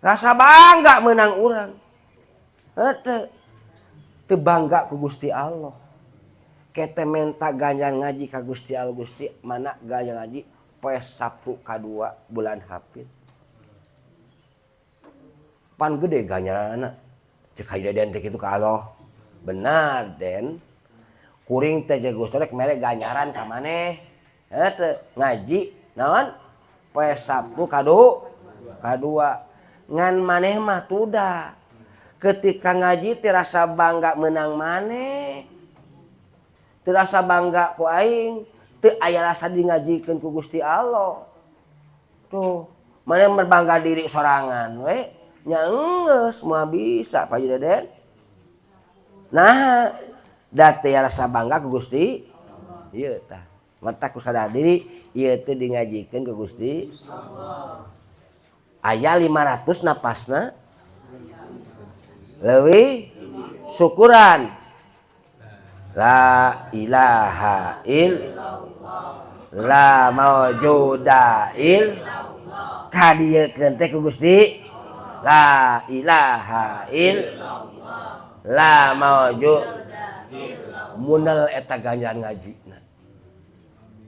rasa bangga menang urang. Heuh, teu bangga ku Gusti Allah. Kete menta ganjaran ngaji ka Gusti Allah, Gusti mana ganjaran ngaji poe Sabtu kadua bulan Hafid. Pan gede ganjaranna. Cek Haji Deden teh kitu ka Allah. Benar, Den. Kuring teh jeung Gusti rek mere ganjaran ka maneh. Heuh teu ngaji naon? Poe Sabtu kadua. Ngan maneh mah tuda. Ketika ngaji tirasa bangga menang maneh. Tirasa bangga ku aing, teu aya rasa di ngajikeun ku Gusti Allah. Tuh, maneh berbangga diri sorangan we. Nya enggeus moal bisa, Pak Haji Deden. Nah, da teu rasa bangga ku Gusti. Ieu tah. Matak ku sadar diri ieu teh di ngajikeun ku Gusti. Aya 500 napasna. Leuwih syukuran. La ilaha illallah. La maujuda il kadieukeun teh ku Gusti. La ilaha illallah. La maujud munal eta ganjaran ngajina.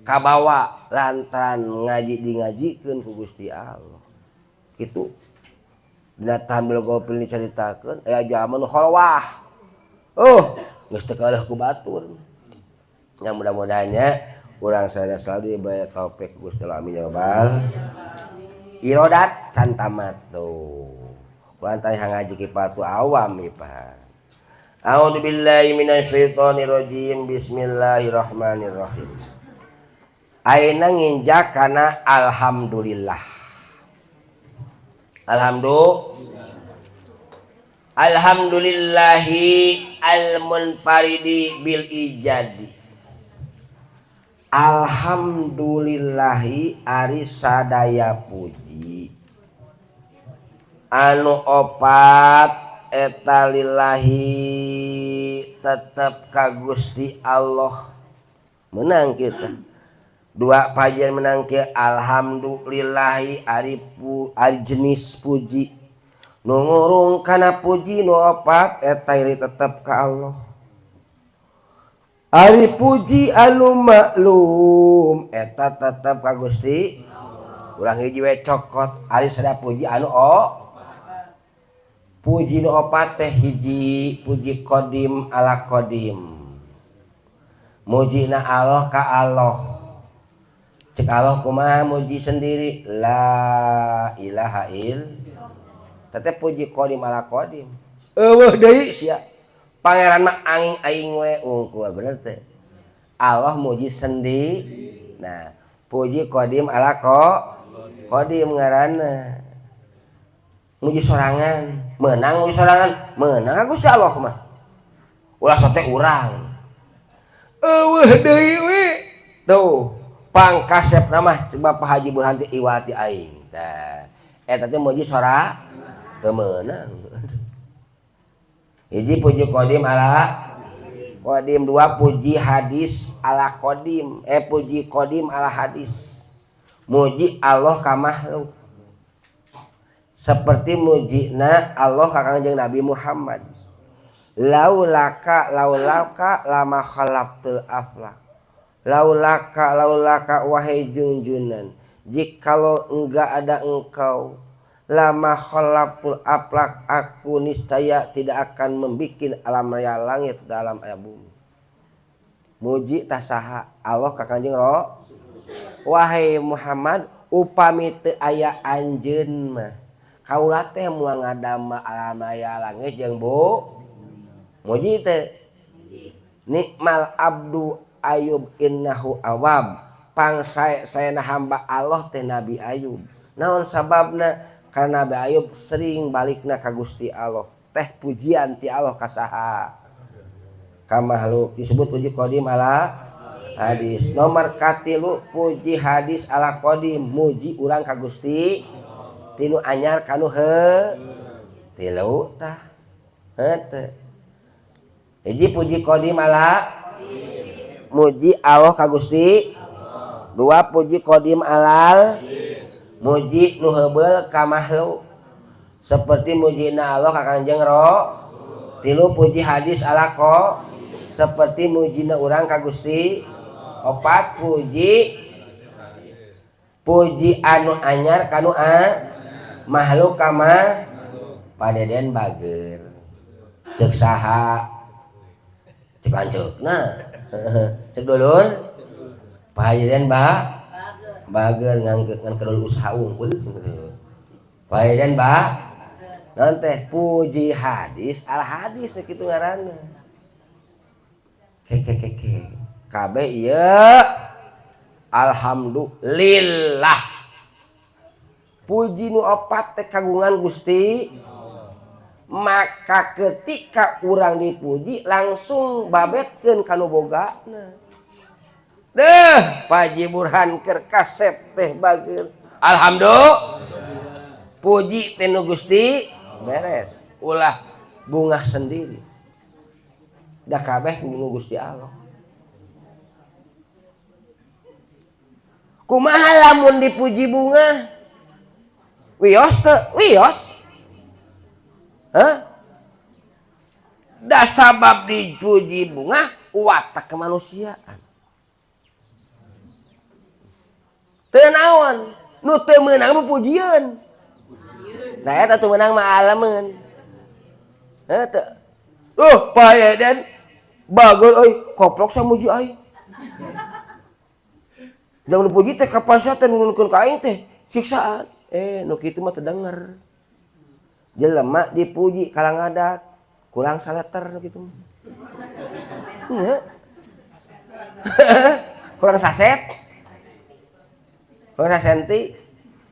Kabawa lantaran ngaji di ngajikeun ku Gusti Allah. Kitu. Dina Tanbihul Ghofilin dicaritakeun aya jalma nu khalwah. Oh, geus teu kalah ku batur. Nya mudah-mudahannya urang sadaya selalu diberi taufik Gusti Allah, amin ya rabbal. Irodat can tamat tuh. Urang teh ngaji kipatu awam ieu Pak. A'udzu billahi minasyaitonir rajim. Bismillahirrahmanirrahim. Ayeuna nginjak kana alhamdulillah. Alhamdulillah. Alhamdulillahi al-munfaridi bil ijadi. Alhamdulillahi ari sadaya puji anu opat eta lillahi tetep ka Gusti Allah. Menang kita dua pajian menang ke alhamdulillahi ari ari jenis puji nu ngurung kana puji nu opat eta tetep ka Allah. Ari puji anu maklum eta tetep ka Gusti. Urang hiji we cokot ari sada puji anu o puji nu opat teh hiji puji qadim ala qadim. Mujina Allah ka Allah. Cek Allah kumaha muji sendiri la ilaha illallah. Teh puji qadim ala qadim. Eueuh deui sia. Pangeran mah angin aing we ungkul bener teh. Allah muji sendi. Nah, puji qadim ala qadim ngaranna. Muji sorangan, menang muji sorangan, menang Gusti Allah mah. Ulah sote urang. Eueuh deui we. Tuh, pangkasepna mah cek Bapak Haji Burhan teh iwati aing. Tah, eta teh muji sora teu meunang. Hiji puji qadim ala qadim, dua puji hadis ala qadim, puji qadim ala hadis. Muji Allah ka makhluk. Seperti mujina Allah ka Kangjeng Nabi Muhammad. Laulaka laulaka lama khalaqtul aflak. Laulaka laulaka wahai junjunan, jikalau enggak ada engkau lama khalaqtul aflak, aku niscaya tidak akan membikin alam raya langit dalam air bumi. Muji tasaha Allah ka Kangjeng Ro. Wahai Muhammad, upami teu aya anjeun mah kaula teh moal ngadamel alam raya langit jeung bu. Muji teh. Nikmal abdu Ayub innahu awab. Pang saena hamba Allah teh Nabi Ayub. Naon sababna? Karena Nabi Ayub sering balikna ka Gusti Allah. Teh pujian ti Allah ka saha? Ka makhluk. Disebut puji qadim ala hadis. Nomor katilu puji hadis ala qadim, muji urang ka Gusti tinu anyar kanu he tilu tah. Heuh. Hiji puji qadim ala muji Allah ka Gusti. Dua puji qadim alal muji nu heubeul ka makhluk seperti mujina Allah ka Kangjeng Ro. Tilu puji hadis ala ko seperti mujina urang ka Gusti. Opat puji puji anu anyar kanu a makhluk kama padeden bager. Cek saha? Cek lanceukna. Cek dulur padeden ba bager ngan kedul usaha unggul. Padeden ba naon teh puji hadis al hadis kitu ngaranna. Ke ke ke ke kabeh ieu alhamdulillah. Puji nu opat teh kagungan Gusti. Maka ketika urang dipuji langsung babetkeun ka nu bogana. Deh, Pak Haji Burhan keur kasep teh bager. Alhamdulillah. Puji teh nu Gusti beres. Ulah bungah sendiri. Da kabeh nu Gusti Allah. Kumaha lamun dipuji bunga? Wios teu? Wios. Hah? Da sabab dipuji bunga watak kemanusiaan. Teu naon, nu teu meunang mah pujieun. Nah, eta teu meunang mah alemeun. Heuh. Oh, Pak Eden bagus euy, koplok samuji aing. Jangan dipuji teh, kapan sia teh nurunkeun ka aing teh siksaan. Eh, nu kitu mah teu denger. Jelema dipuji kalangadat kurang saleter nu kitu mah. Nya. Kurang saset. Kurang sasenti.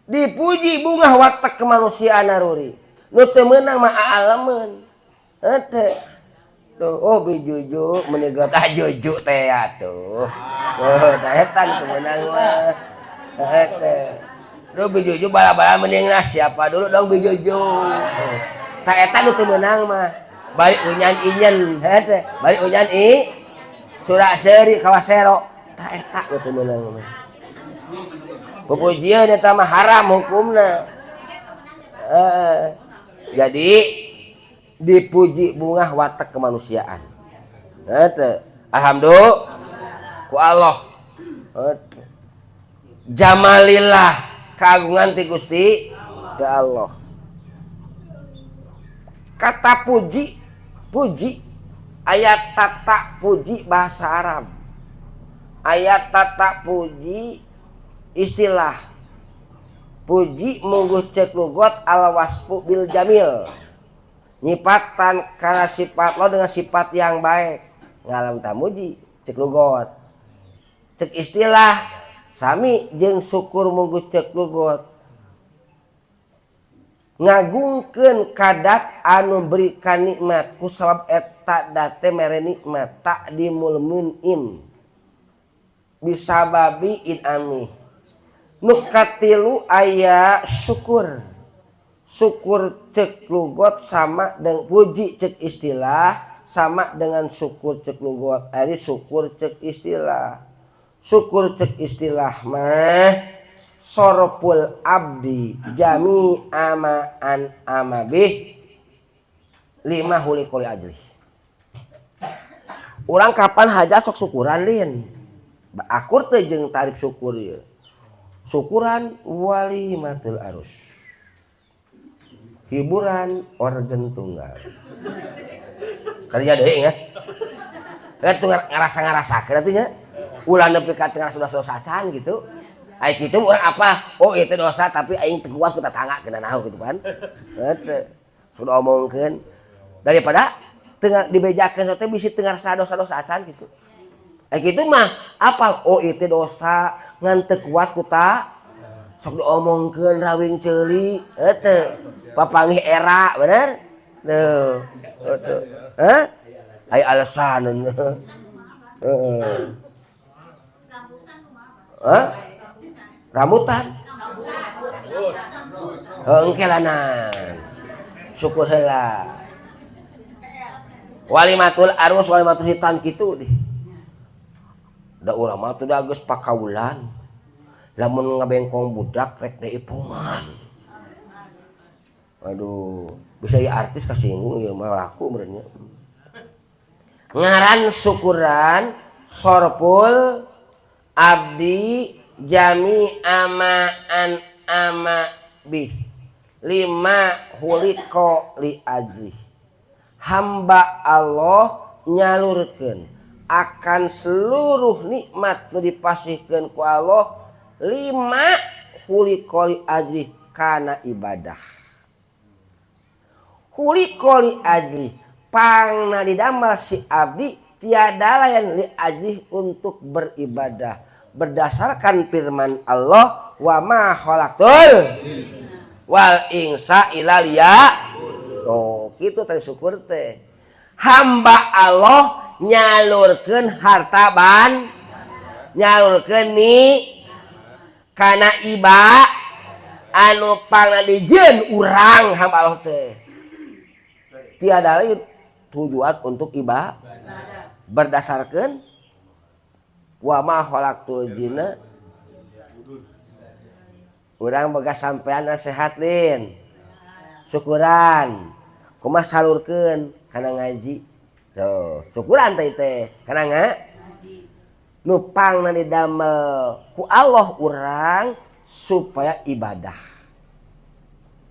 Dipuji bungah, watak kemanusiaan naruri. Nu teu meunang mah aalemeun. Henteu. Tuh, oh bijuju meni gelap ah juju teh atuh. Oh, tah eta nu teu meunang mah. Henteu. Duh, bijuju bala-bala mending lah siapa dulu dong bijuju. Tah, eta nu teu meunang mah. Balik unyan inyen, henteu. Balik unyan i surak seuri kawasero. Tah, eta nu teu meunang mah. Pupujian eta mah haram hukumna. Jadi dipuji bungah, watak kemanusiaan. Henteu. Alhamdulillah ku Allah. Henteu. Jamalillah, keagungan ti Gusti ti Allah. Kata puji, puji ayat tata puji bahasa Arab. Ayat tata puji istilah. Puji mungguh cek lugot al wasfu bil jamil. Nyipatan karena sifat lo dengan sifat yang baik. Ngalam tamuji cek lugot. Cek istilah sami jeung syukur mungguh cek lugot. Ngagungkeun kadat anu berikan nikmat ku sabab eta date mere nikmat, ta'dzimul mun'im bisababi in'ami. Nu katilu aya syukur. Syukur cek lugot sama dengan puji cek istilah, sama dengan syukur cek lugot. Ari syukur cek istilah, syukur cek istilah mah soroful abdi jami ama an amabih lima khuliqa li ajli. Urang kapan hajat sok syukuran, lin? Akur teh jeung tarif syukur ieu? Syukuran walimatul arus, hiburan organ tunggal kerja deui ingat. Eta ngarasa-ngarasakeun atuh nya, ulah nepi ka teu ngarasa dosa acan gitu. Ai kitu urang apa? Oh, itu dosa, tapi aing teu kuat ku tetangga kena naon gitu kan. Henteu. Sudah omongkeun daripada teu dibejakeun teh bisi teu ngarasa dosa-dosa acan gitu. Ai kitu mah apa? Oh, itu dosa ngan teu kuat ku ta sok diomongkeun rawing ceuli henteu. Papanggih era bener? Tuh. Tuh. Hah? Ai alasan. Heeh. Hah? Rambutan. Engke lanan. Syukur heula. Walimatul arus, walimatul hitan kitu deh. Da urang mah tuh da geus pakaulan. Lamun ngabengkong budak rek diipungan. Aduh, bisa ya artis kasinggung ya mah laku benernya. Ngaran syukuran sorpul abdi jami ama an ama bih lima khuliqa li ajli. Hamba Allah nyalurkeun akan seluruh nikmat nu dipasihkeun ku Allah, lima khuliqa li ajli, kana ibadah. Khuliqa li ajli, pangna didamel si abdi tiada lain li ajli, untuk beribadah, berdasarkan firman Allah, wa ma khalaqtul wal insa illa liya. Oh, kitu teh syukur teh. Hamba Allah nyalurkeun harta ban, nyalurkeun ni kana iba anu pangna dijieun urang hamba Allah teh tiada lain tujuan untuk iba, berdasarkan wa ma khalaqtul jinna. Urang boga sampean sehat, lin, syukuran kumaha? Salurkeun kana ngaji. Tuh, syukuran teh teh kana nga Nu pangna didamel ku Allah urang supaya ibadah.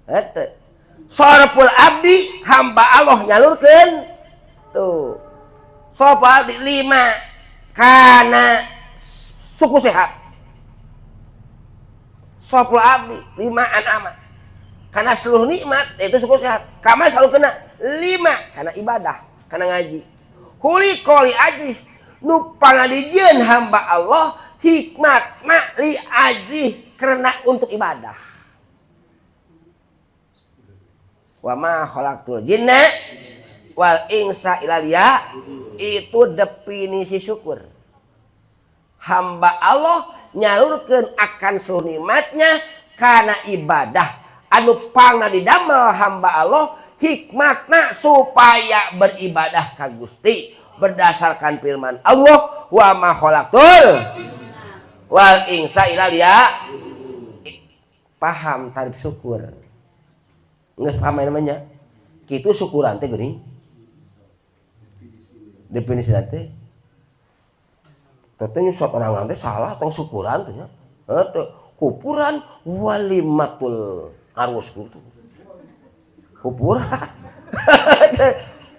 Eta. Sorful abdi, hamba Allah nyalurkeun tuh. Sorful abdi lima kana suku sehat. Sorful abdi lima an'ama. Karena seluruh nikmat itu suku sehat. Kama selalu kena lima karena ibadah, karena ngaji. Khuliqa li ajlih nu pangadijieun hamba Allah hikmatna li ajlih karena untuk ibadah. Wa ma khalaqtul jinna wal insa illa liya, itu definisi syukur. Hamba Allah nyalurkeun akan seluruh nikmatnya karena ibadah. Anu pangna didamel hamba Allah hikmatna supaya beribadah ka Gusti berdasarkan firman Allah wa ma khalaqtul wal insa illa liya. Paham tarif syukur. Geus paham namanya. Kitu syukuran teh geuning. Definisi teh. Teh nyusap orang teh salah tong syukuran teh nya. Heuh, kupuran walimatul arus gitu. Kupuran.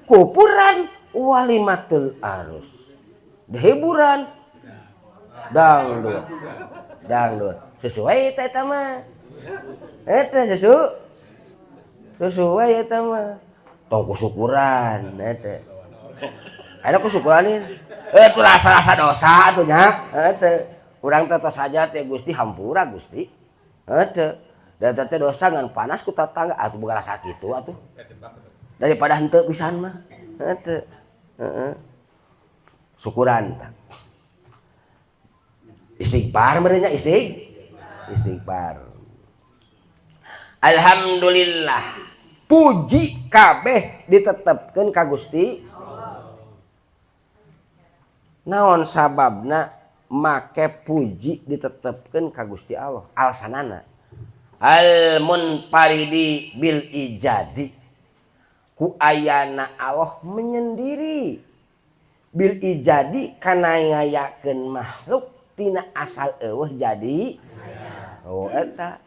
Kupuran walimatul arus. Hiburan dangdut. Dangdut. Sesuai eta eta mah. Eta sesuai eta mah. Tong kusyukuran eta. Ada kusyukuranin. Itu rasa-rasa dosa atuh nya. Eta. Urang teh tos saja teh Gusti hampura Gusti. Eta. Da teh dosa ngan panas ku tatangga atuh boga rasa kitu atuh. Daripada henteu pisan mah. Eta. Heeh. Syukuran tah. Istighfar meureun nya istighfar. Alhamdulillah. Puji kabeh ditetepkeun ka Gusti. Naon sababna make puji ditetepkeun ka Gusti Allah? Alasanana al munfaridi bil ijadi, ku ayana Allah menyendiri bil ijadi kana ngayakeun makhluk tina asal eueuh jadi. Oh, eta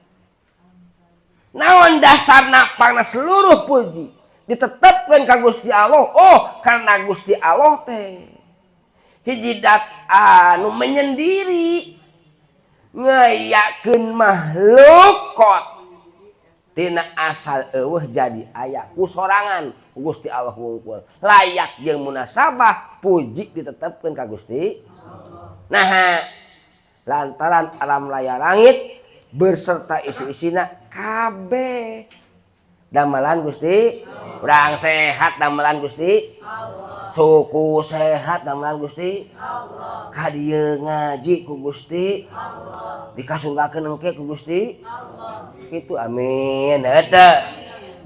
naon dasarna pangna seluruh puji ditetepkeun ka Gusti Allah? Oh, karena Gusti Allah teh hiji dat anu menyendiri ngayakeun makhluk kot tina asal eueuh jadi aya ku sorangan Gusti Allah wungkul layak jeung munasabah puji ditetepkeun ka Gusti. Nah, lantaran alam raya langit berserta isi-isina kabeh damelan Gusti. Urang sehat damelan Gusti Allah, suku sehat damelan Gusti Allah, ka dieu ngaji ku Gusti Allah, dikasurgakeun engke ku Gusti Allah kitu, amin. Eta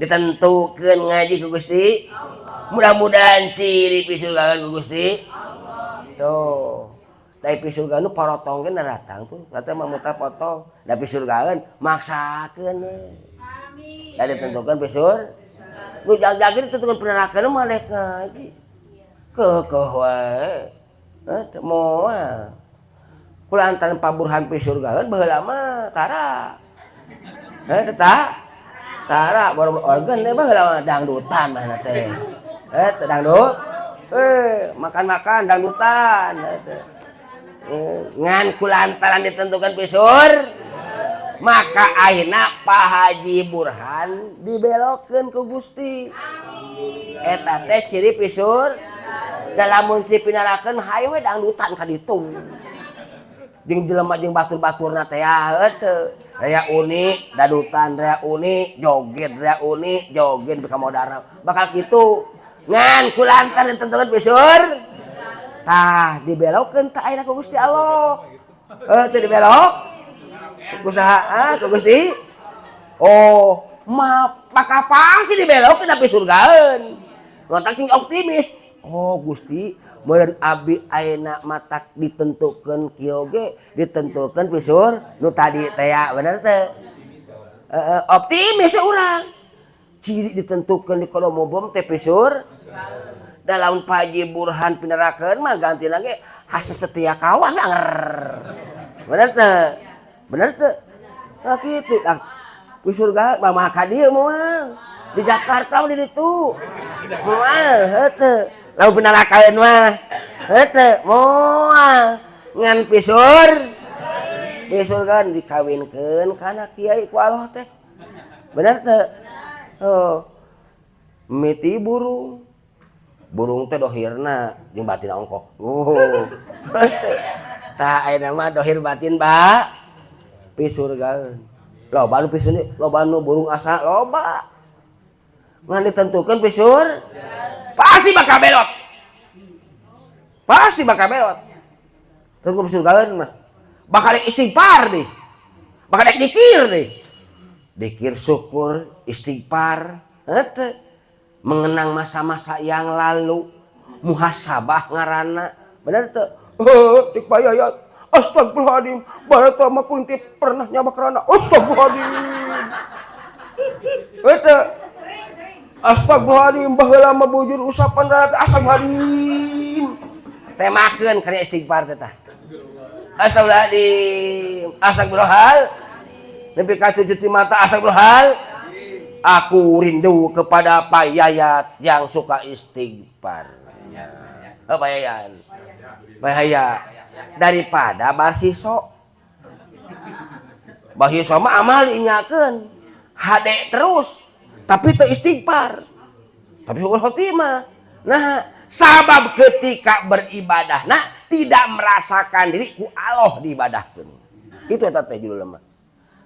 ditentukeun ngaji ku Gusti Allah, mudah-mudahan ciri pisurgakeun ku Gusti Allah. Tuh da pisurgakeun nu parotong ge datang tuh, rata mah muta potong da pisurgakeun maksakeun we. Amin. Da ditentukeun pisur nu jag-jag ditentukeun pinarakeun mah rek ngaji kekeh wae. Eta moal kulantaran paburhan pisurgakeun baheula mah tara. Eta tara baru organ deh baheula mah dangdutan mah teh. Eta dangdut. Makan-makan dangdutan eta. Ngan kulantaran ditentukan pisur maka akhirna Pak Haji Burhan dibelokkeun ku Gusti. Eta teh ciri pisur. Da lamun si pinarakeun hayu we dangdutan ka ditu. Jeung jelema jeung batur-baturna teh ya heueuh. Rea uni dangdutan, rea uni joget, rea uni joget ka modar. Bakal kitu. Ngan kulantaran ditentukeun pisur tah dibelokkeun tah ayeuna ku Gusti Allah. Heuh teu dibelok ku saha? Ku Gusti. Oh, ma maka pasti dibelokkeun tapi surgaeun. Lantas sing optimis. Oh Gusti, meureun abdi ayeuna matak ditentukeun kieu ge ditentukeun pisur nu tadi teh ya, bener teu? Heeh, optimis urang. Ciri ditentukeun di kodo mubom teh pisur. Dalam Pak Haji Burhan pinarakeun mah ganti lagi. Hasep setia kawan anger. Bener teu? Bener teu? Nah kitu. Nah, di surga mah ka dieu moal. Di Jakarta di ditu. Moal heuh. Lamun penalakaeun mah heuh moal. Ngan pisur. Pisur kan dikawinkeun kana kiai ku Allah teh. Bener teu? Oh. Miti burung. Burung teh dohirna jeung batin ongkok. Oh. Tah ayeuna mah dohir batin ba pisurgaeun. Loba nu pisur, loba nu burung asa loba. Ngan ditentukeun pisur pasti bakal belot. Pasti bakal belot. Tentu pisurgaeun mah. Bakal dek istighfar nih. Bakal dek dikir nih. Dikir syukur, istighfar, heuh. Mengenang masa-masa yang lalu, muhasabah ngaranna. Bener teu? Oh, cek Pak Yayat. Astagfirullahaladzim, barata mah kunti pernah nyabak rana. Astagfirullahaladzim. Heuh. Sering, sering. Astagfirullahaladzim, baheula mah bujur usapan rana teh astagfirullahaladzim. Temakeun kana istighfar teh tah. Astagfirullahaladzim, astagfirullahal. Nepi ka cucu ti mata astagfirullahal. Aku rindu kepada Pak Yayat yang suka istighfar. Oh, Pak Yayan. Bahaya. Daripada barsiso. Barsiso mah amal diinyakeun. Hade terus, tapi teu istighfar. Tapi husnul khotimah. Nah, sabab ketika beribadah nah tidak merasakan diri ku Allah diibadahkeun. Itu eta teh judulna mah.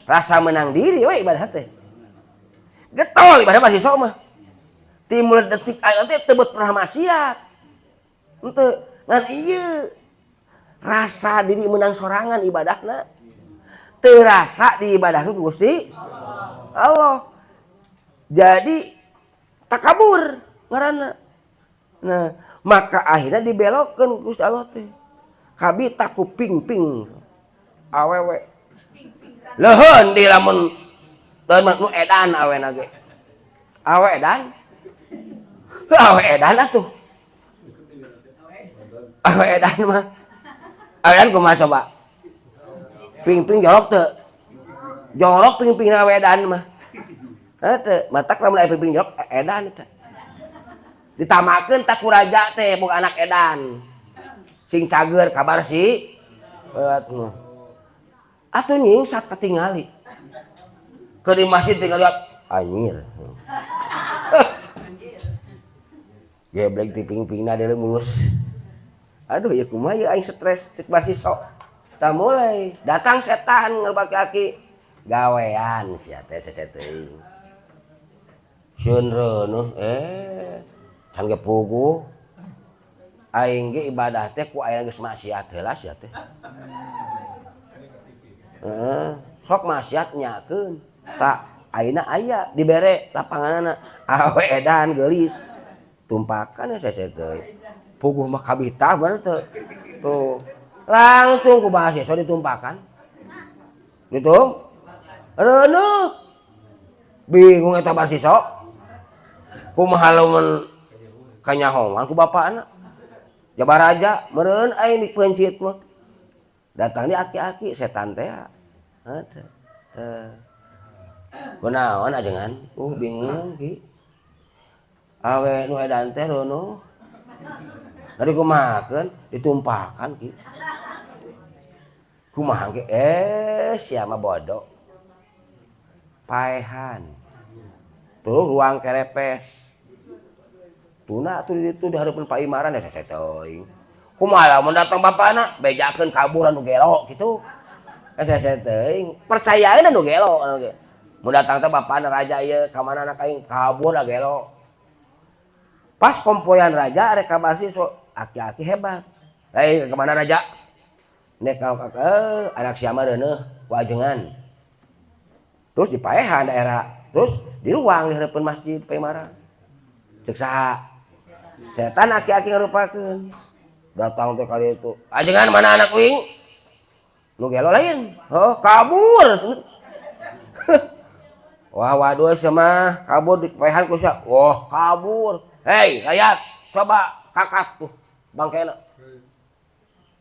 Rasa menang diri we ibadah teh. Getol ibadah barsiso mah. Timul detik aya teh teu pernah maksiat. Henteu. Ngan ieu rasa diri menang sorangan ibadahna. Terasa di ibadahna ku Gusti Allah. Jadi takabur ngaranna. Nah, maka akhirnya dibelokkeun ku Gusti Allah teh. Kabita ku ping-ping awewe. Leuheun di lamun teu nu edan awena ge. Awe edan. Heuh, awe edan atuh. Awe edan mah. Awe edan kumaha coba? Ping-ping jorok teu? Jorok ping-ping awe edan mah. Heuh teu, matak lamun aya ping-ping jorok edan eta. Ditamakeun tak ku raja teh boga anak edan. Sing cager kabar si atuh. Atuh nyingsat katingali. Ke di masjid tinggal lihat anjir. Geblek ti ping-pingna deuleu mulus. Aduh ya kumaha ieu aing stres cek barsiso. Tah mulai datang setan ngerbak kaki. Gawean sia teh sese teuing. Sieun reuneuh can ge puguh. Aing ge ibadah teh ku aya geus maksiat heula sia teh. Heeh, sok maksiat nyakeun. Tak ayeuna aya dibere lapanganana awe edan geulis. Tumpakan ya sese teh. Puguh mah kabita bener teu. Tuh. Langsung ku bahasa ditumpakan. Ditum. Reuneuh. Bingung eta barsiso. Kumaha lamun kanyahoan ku bapakna. Jabaraja meureun aing dipeuncit mah. Datang di aki-aki setan teh. Ada. Teh. Kunaon ajengan? Bingung ki. Awe nu edan teh reuneuh. Tadi kumahakeun ditumpakan ki. Kumaha ge sia mah bodoh. Paehan. Tuh ruang kerepes. Tuna atuh di ditu di hareupeun Pak Imaran ya sese teuing. Kumaha lamun datang bapana bejakeun kabur anu gelo kitu. Sese teuing, percayaeun anu gelo anu ge. Mun datang teh bapana raja ieu ka mana anak aing kabur da gelo. Pas kompoyan raja rek ka so aki-aki hebat. Hei, kemana raja? Nek anak siapa reuneuh ku ajengan. Terus dipaehan daerah, terus di ruang di hadapan masjid Paimaran. Cek saha? Setan aki-aki ngarupakeun. Datang teh kali itu. Ajengan mana anak wing? Nu gelo lain. Oh, kabur. Wah, waduh sama kabur di paehan ku sia. Wah, kabur. Hei, rakyat, coba kakak tuh bangkena.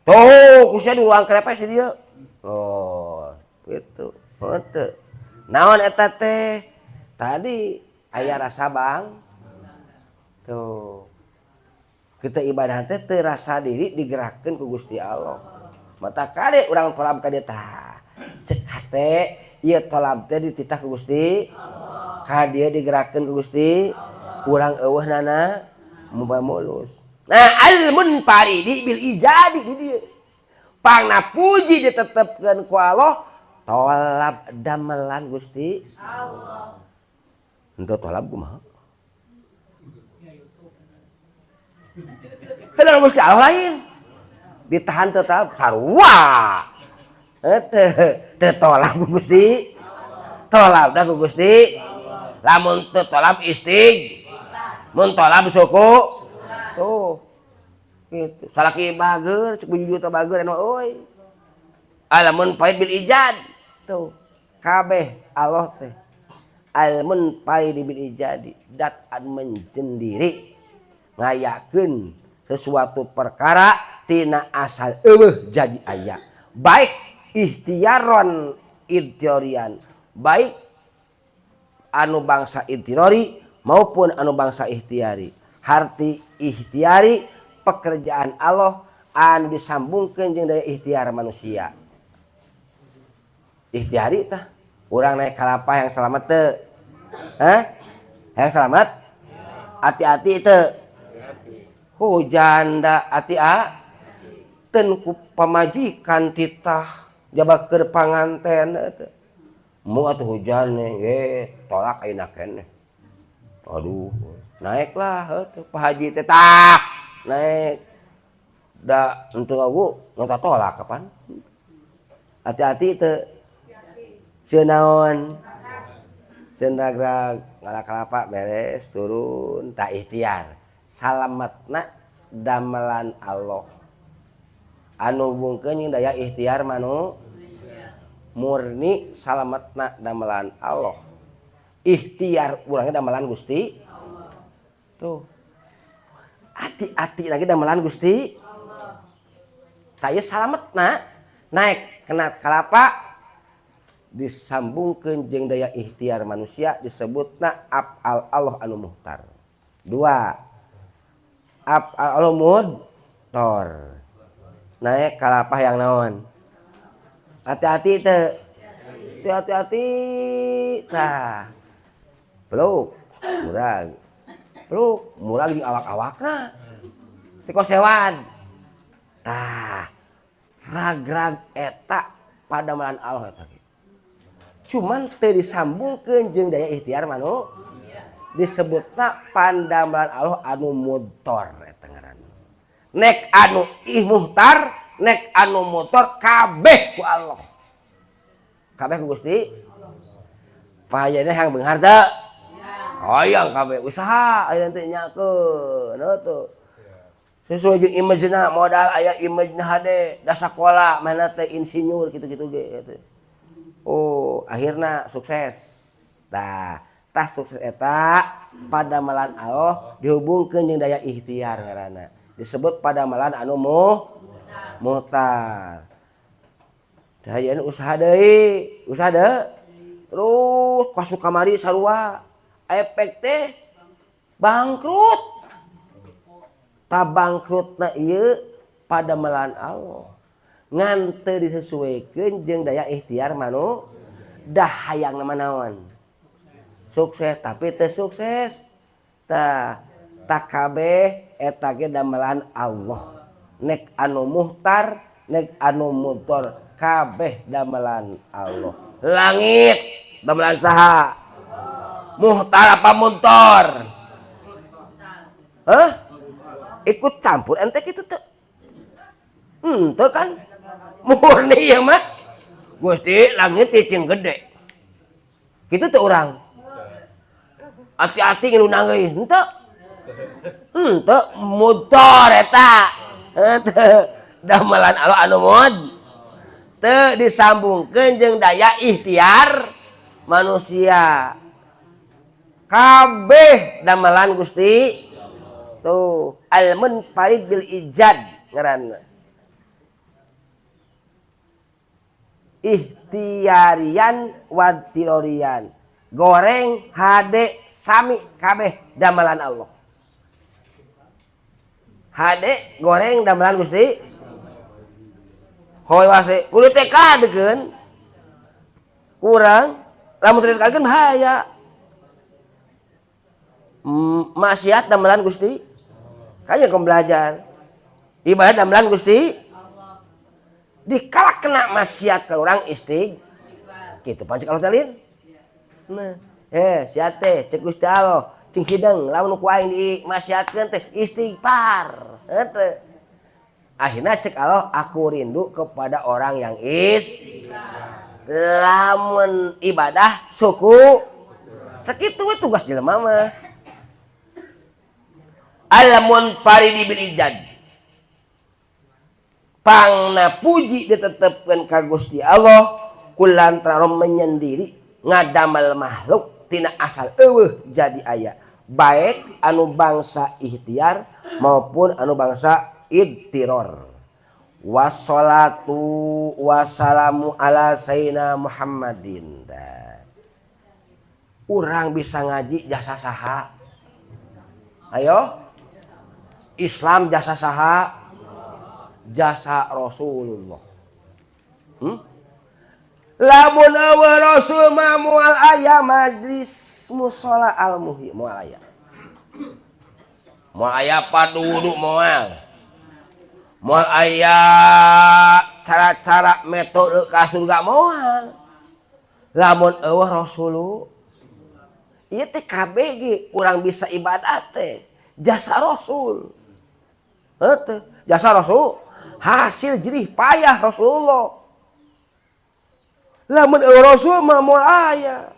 Tuh, ku sia di ruang krepes di dieu. Oh, gitu. Henteu. Naon eta teh? Tadi aya rasa bang. Tuh. Kita ibadah teh teu rasa diri digerakkeun ku Gusti Allah. Mata kade urang tolab ka dieu tah. Cek hate ieu tolab teh dititah ku Gusti Allah. Ka dieu digerakkeun ku Gusti Allah. Urang eueuh nana mulus. Nah, al munfaridi bil ijadi di dieu. Pangna puji ditetepkeun ku Allah, tolab damelan Gusti Allah. Henteu tolab kumaha? Padahal Gusti Allah lain. Ditahan tetap sarua. Henteu teu tolab ku Gusti. Tolab da ku Gusti. Lamun teu tolab istig. Mun tolab suku. Tuh. Gitu. Salaki bager, cek buju teh bager anu euy. Alamun faid bil ijad. Tuh. Kabeh Allah teh. Almun faid bil ijadi, dat an menjendiri ngayakeun sesuatu perkara tina asal eueuh jadi aya. Baik ikhtiaron idtiorian, baik anu bangsa idtirori maupun anu bangsa ikhtiari. Harti ikhtiari pekerjaan Allah anu disambungkeun jeung daya ikhtiar manusia. Ikhtiari tah urang naik kalapa yang selamat teu? Hah? Yang selamat? Hati-hati teu? Hujan da ati a ten ku pamajikan titah jaba keur panganten teu. Mu atuh hujan ye tolak ayeuna keneh. Aduh, naiklah heuh Pak Haji teh tah naik. Da henteu ngagu nggak tolak kapan? Hati-hati teu. Sieun naon? Sieun ragrag ngala kalapa beres turun tak ikhtiar. Salametna damelan Allah. Anu hubungkeun jeung daya ikhtiar manu murni salametna damelan Allah. Ikhtiar urangnya damelan Gusti. Tuh. Hati-hati lagi damelan Gusti. Saya salametna naik kena kalapa disambungkeun jeung daya ikhtiar manusia disebutna af'al Allah anu muhtar. Dua. Af'al Allah mudtor. Naik kalapa yang naon? Hati-hati teu. Hati-hati tah. Peluk, murag. Peluk, murag jeung awak-awakna. Teh kosewan. Tah. Ragrag eta padamelan Allah eta. Cuman teu disambungkeun jeung daya ikhtiar manu disebutna pandamelan Allah anu mudtor eta ngaranna. Nek anu muhtar, nek anu mudtor kabeh ku Allah. Kabeh ku Gusti. Payana yang beunghar teu? Hayang kabeh usaha aya teh nyakeun heuh. Sesuai jeung image-na modal aya image-na hade da sakola mana teh insinyur kitu-kitu ge gitu. Oh, akhirna sukses. Tah, tah sukses eta padamelan Allah dihubungkeun jeung daya ikhtiar ngaranna. Disebut padamelan anu muhtar. Dayana usaha deui, usaha deui. Terus ka kamari sarua. Efek teh bangkrut. Ta bangkrutna ieu padamelan Allah. Ngan teu disesuaikeun jeung daya ikhtiar manu dah hayang mah naon. Sukses tapi teu sukses. Tah, tak kabeh eta ge damelan Allah. Nek anu muhtar, nek anu mudtor kabeh damelan Allah. Langit damelan saha? Muhtar apa mudtor? Hah? Ikut campur ente kitu teu? Henteu kan? Murni ya mah. Gusti langit cicing gede. Kitu teu urang. Hati-hati ngelunang euy, henteu. Henteu mudtor eta. Henteu. Damelan Allah anu mud. Teu disambungkeun jeung daya ikhtiar manusia. Kabeh damelan Gusti. Tuh, al munfarid bil ijad ngaranna. Ikhtiyariyan wadhtiroriyan. Goreng hade sami kabeh damelan Allah. Hade goreng damelan Gusti. Hoy wase kudu tekadkeun. Kurang lamun teu tekadkeun bahaya. Maksiat damelan Gusti. Kaya kau belajar. Ibadah damelan Gusti. Dikala kena maksiat ke orang istig. Gitu pancik Allah talin. Nah, sia teh cek Gusti Allah, cing hideng lamun ku aing di maksiatkeun teh istighfar. Henteu. Akhirnya cek Allah, aku rindu kepada orang yang is lamun ibadah suku sakitu we tugas jelema mah. Al munfaridi bil ijad. Pangna puji ditetepkeun ka Gusti Allah kulantaran menyendiri ngadamel makhluk tina asal eueuh jadi aya, baik anu bangsa ikhtiar maupun anu bangsa idtiror. Wassalatu wassalamu ala sayyidina Muhammadin. Urang bisa ngaji jasa saha? Ayo, Islam jasa saha? Jasa Rasulullah. Lamun eueuh Rasul mah moal aya majlis mushola al muhyi, moal aya. Moal aya padudu moal. Moal aya cara-cara metode ka surga moal. Lamun eueuh Rasulullah ieu teh KBG urang bisa ibadah teh jasa Rasul. Heuh, jasa Rasul, hasil jerih payah Rasulullah. Lamun eueuh Rasul mah moal aya.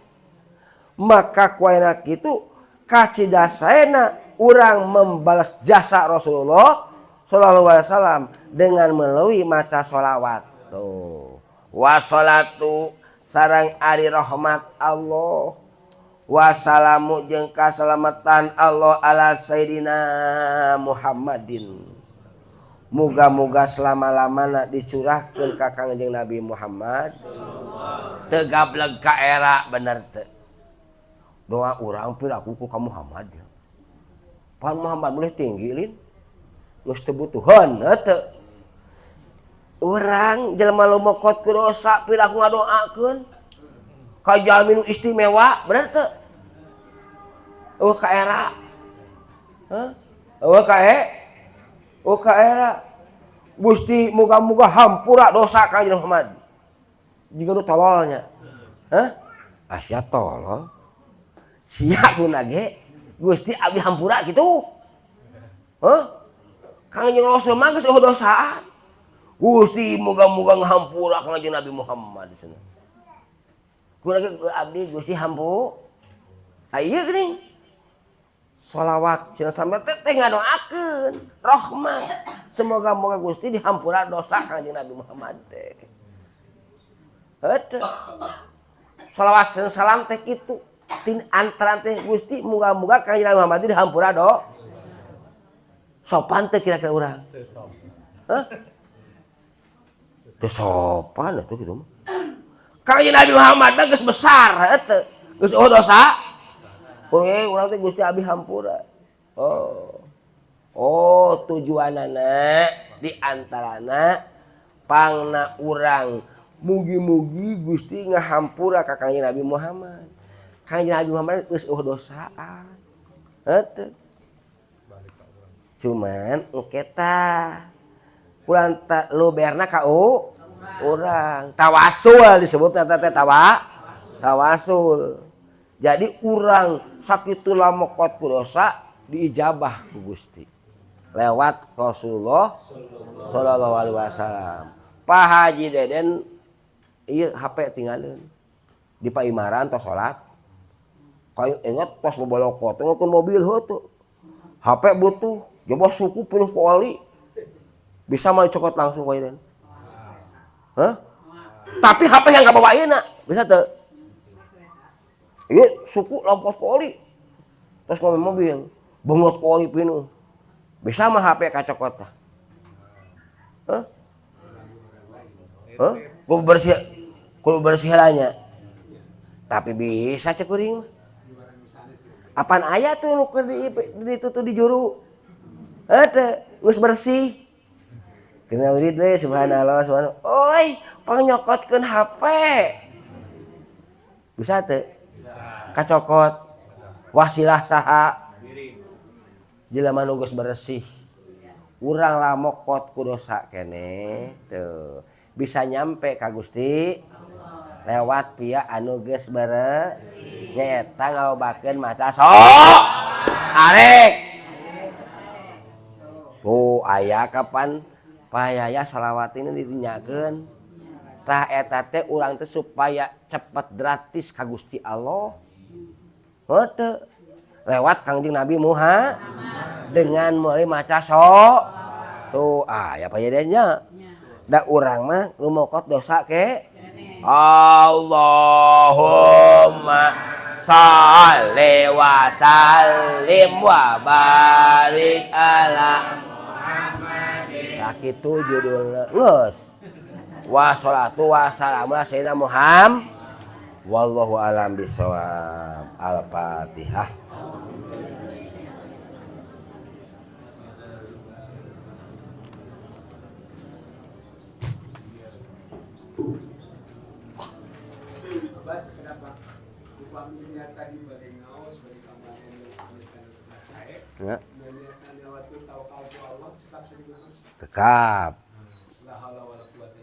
Maka kuaina kitu kacidasaena urang membalas jasa Rasulullah sallallahu alaihi wasallam dengan melalui maca sholawat. Tuh. Wassalatu sareng ari rahmat Allah. Wassalamu jeung kasalamatan Allah ala Sayyidina Muhammadin. Muga-muga selama-lamana dicurahkeun ka Kangjeng Nabi Muhammad. Teu gableg ka era, bener teu? Doa urang piraku ku ka Muhammad. Pan Muhammad boleh tinggi lin. Geus teu butuheun heuh. Urang jelema lumokot ku dosa piraku ngadoakeun. Ka jalmi nu istimewa, bener teu? Eueuh ka era. Heuh? Eueuh ka e? Eueuh ka era. Gusti muga-muga hampura dosa ka Kangjeng Muhammad. Jiga nu tololnya. Hah? Ah, sia tolol. Sia guna ge Gusti abdi hampura gitu. Hah? Kangjeng Rasul mah geus eueuh dosaan. Gusti muga-muga ngahampura Kangjeng Nabi Muhammad cenah. Guna ge abdi Gusti hampu. Ah, ieu geuning. Sholawat cenah sampe teh teh ngadoakeun rahmat. Semoga-moga Gusti dihampura dosa Kangjeng Nabi Muhammad teh. Heuh. Sholawat sareng salam teh kitu. Tin antara teh Gusti muga-muga Kangjeng Nabi Muhammad dihampura do. Sopan teh kira-kira urang? Teu sopan. Hah? Teu sopan atuh kitu mah. Kangjeng Nabi Muhammad mah geus besar heuh teu. Geus eueuh dosa. Urang teh Gusti abdi hampura. Oh. Oh, tujuanana di antarana pangna urang mugi-mugi Gusti ngahampura ka Kangjeng Nabi Muhammad. Kangjeng Nabi Muhammad geus eueuh dosaan. Heuh teu. Balik ka urang. Cuman engke tah kurang ta luberna ka urang. Tawasul disebut eta teh tawasul. Jadi urang sakitu lamokot ku dosa diijabah ku Gusti lewat Rasulullah sallallahu alaihi wasallam. Pak Haji Deden ieu HP tinggalin di Paimaran tos salat. Kayak inget pas bobolokot tengok mobil heuh tuh. HP butuh, coba suku penuh ku oli. Bisa mah dicokot langsung ku Deden. Hah? Tapi HP yang gak bawa ayeuna, bisa teu? Iya, suku lompat ku oli. Terus ngomong mobil, bengot ku oli pinuh. Bisa mah HP kacokot tah. Hah? Hah? Gua bersih. Kudu bersih nya. Tapi bisa cek kuring mah. Apan aya tuh nu keur ditutup di juru. Heuh geus bersih. Kena wirid we subhanallah subhanallah. Oi, pangnyokotkeun HP. Bisa teu? Bisa. Kacokot. Wasilah saha? Jelema nu geus bersih. Urang lamokot ku dosa keneh teu. Bisa nyampe ka Gusti lewat pia anu geus beresih. Nyaeta ngalobakeun maca so arek. Tuh aya kapan payaya salawat ini ditinyakeun. Tah eta teh urang teh supaya cepet gratis ka Gusti Allah. Heuh teu. Lewat Kangjeng Nabi Muhammad dengan mulai maca so tuh aya payadanya. Da urang mah lumokot dosa ke Allahumma sholli wa sallim wa barik ala Muhammadin. Sakitu judulna geus. Wa sholatu wa salamu ala sayyidina Muhammad. Wallahu alam bisawab. Al-Fatihah. Ya. Tekap.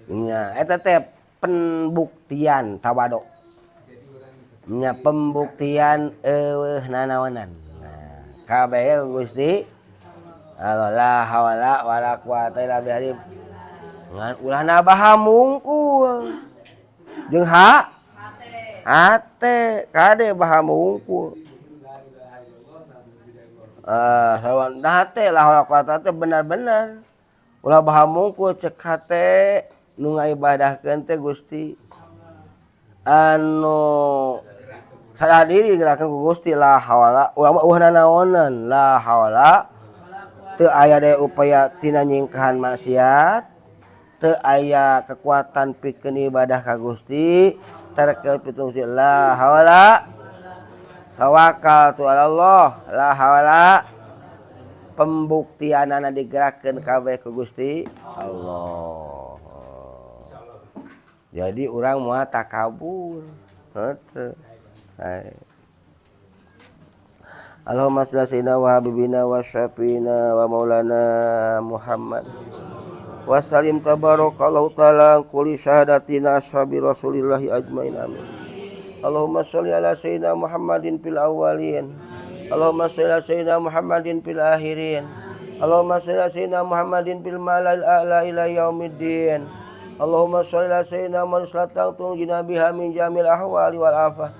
Nya eta teh pembuktian tawadu. Nya pembuktian eueuh nanaonan. Nah, kabeh Gusti Allah la haula wala quwata illa billah. Ngan ulah nabaha mungkul. Jeung ha hate kade baha mungkul. Sawan hate lah haula quwata teh benar-benar. Ulah baha mungkul cek hate nu ngaibadahkeun teh Gusti. Anu sadar diri gerakan ku Gusti la haula urang mah eueuh nanaonan la haula teu aya daya upaya tina nyingkahan maksiat teu aya kekuatan pikeun ibadah ka Gusti terkeut pikeun Gusti la haula tawakal tu Allah la haula pembuktianana digerakkeun kabeh ku Gusti Allah. Jadi urang moal takabur. Heuh. Allahumma sholli ala sayyidina wa habibina wa syafina wa maulana Muhammad. Wa sallim tabarakallahu ta'ala kulli syahadatina ashabi rasulillahi ajmain amin. Allahumma sholli ala sayyidina Muhammadin fil awwalin. Allahumma sholli ala sayyidina Muhammadin fil akhirin. Allahumma sholli ala sayyidina Muhammadin fil mala'il a'la ila yaumiddin. Allahumma sholli ala sayyidina Muhammadin salatan tunjina biha min jamil ahwali wal afat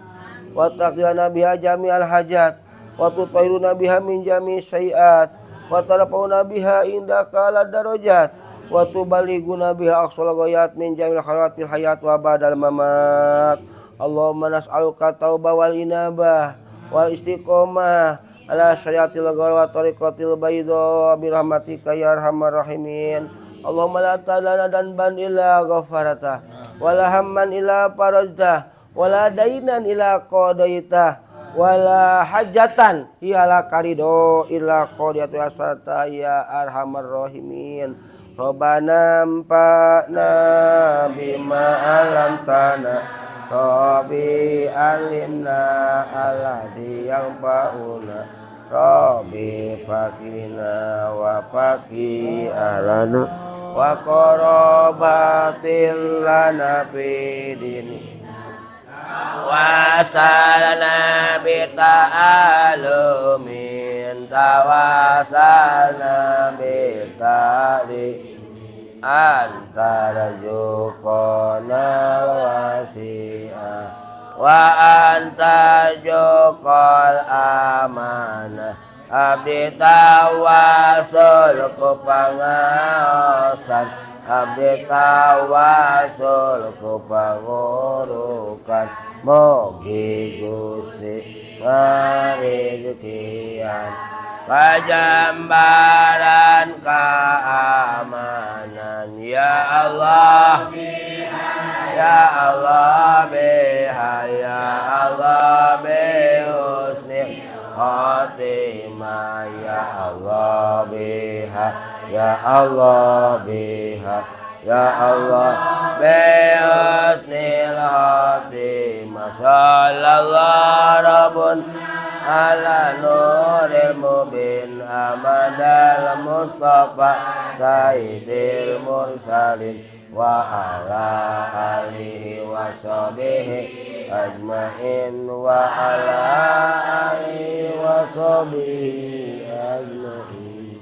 wa taqdina biha jami'al hajat wa tutahhiruna biha min jami' sayiat wa tarfa'una biha indaka ala darajat wa tuballighuna biha aqsal ghayat min jamil khairat fil hayat wa ba'dal mamat. Allahumma nas'aluka taubah wal inabah wal istiqomah ala syariatil ghar wa tariqatil bayda bi rahmatika ya arhamar rahimin. Allahumma la ta'lana danban illa ghafarata wala hamman illa farajta wala dainan illa qadaita wala hajatan hiya lakarido illa qadiyatu asata ya arhamar rahimin. Rabbana anfa'na bima 'allamtana Rabbi alimna alladzi yanfa'una Rabbi faqina wa faqi ahlana wa qarabatil lana fi dini wa salana bi ta'alumin tawasalna bi ta'li anta razukana wasi'a wa anta jokol amanah abdi tawasul ku pangaosan abdi tawasul ku pangurukan mugi Gusti ngarejekian pajambaran keamanan ya Allah ya Allah. Biha ya Allah, biha ya Allah, bihusnil khatimah. Sallallahu rabbun ala nuril mubin amadal mustafa sayyidil mursalin wa ala alihi wa sahbihi ajmain, wa ala alihi wa sahbihi ajmain.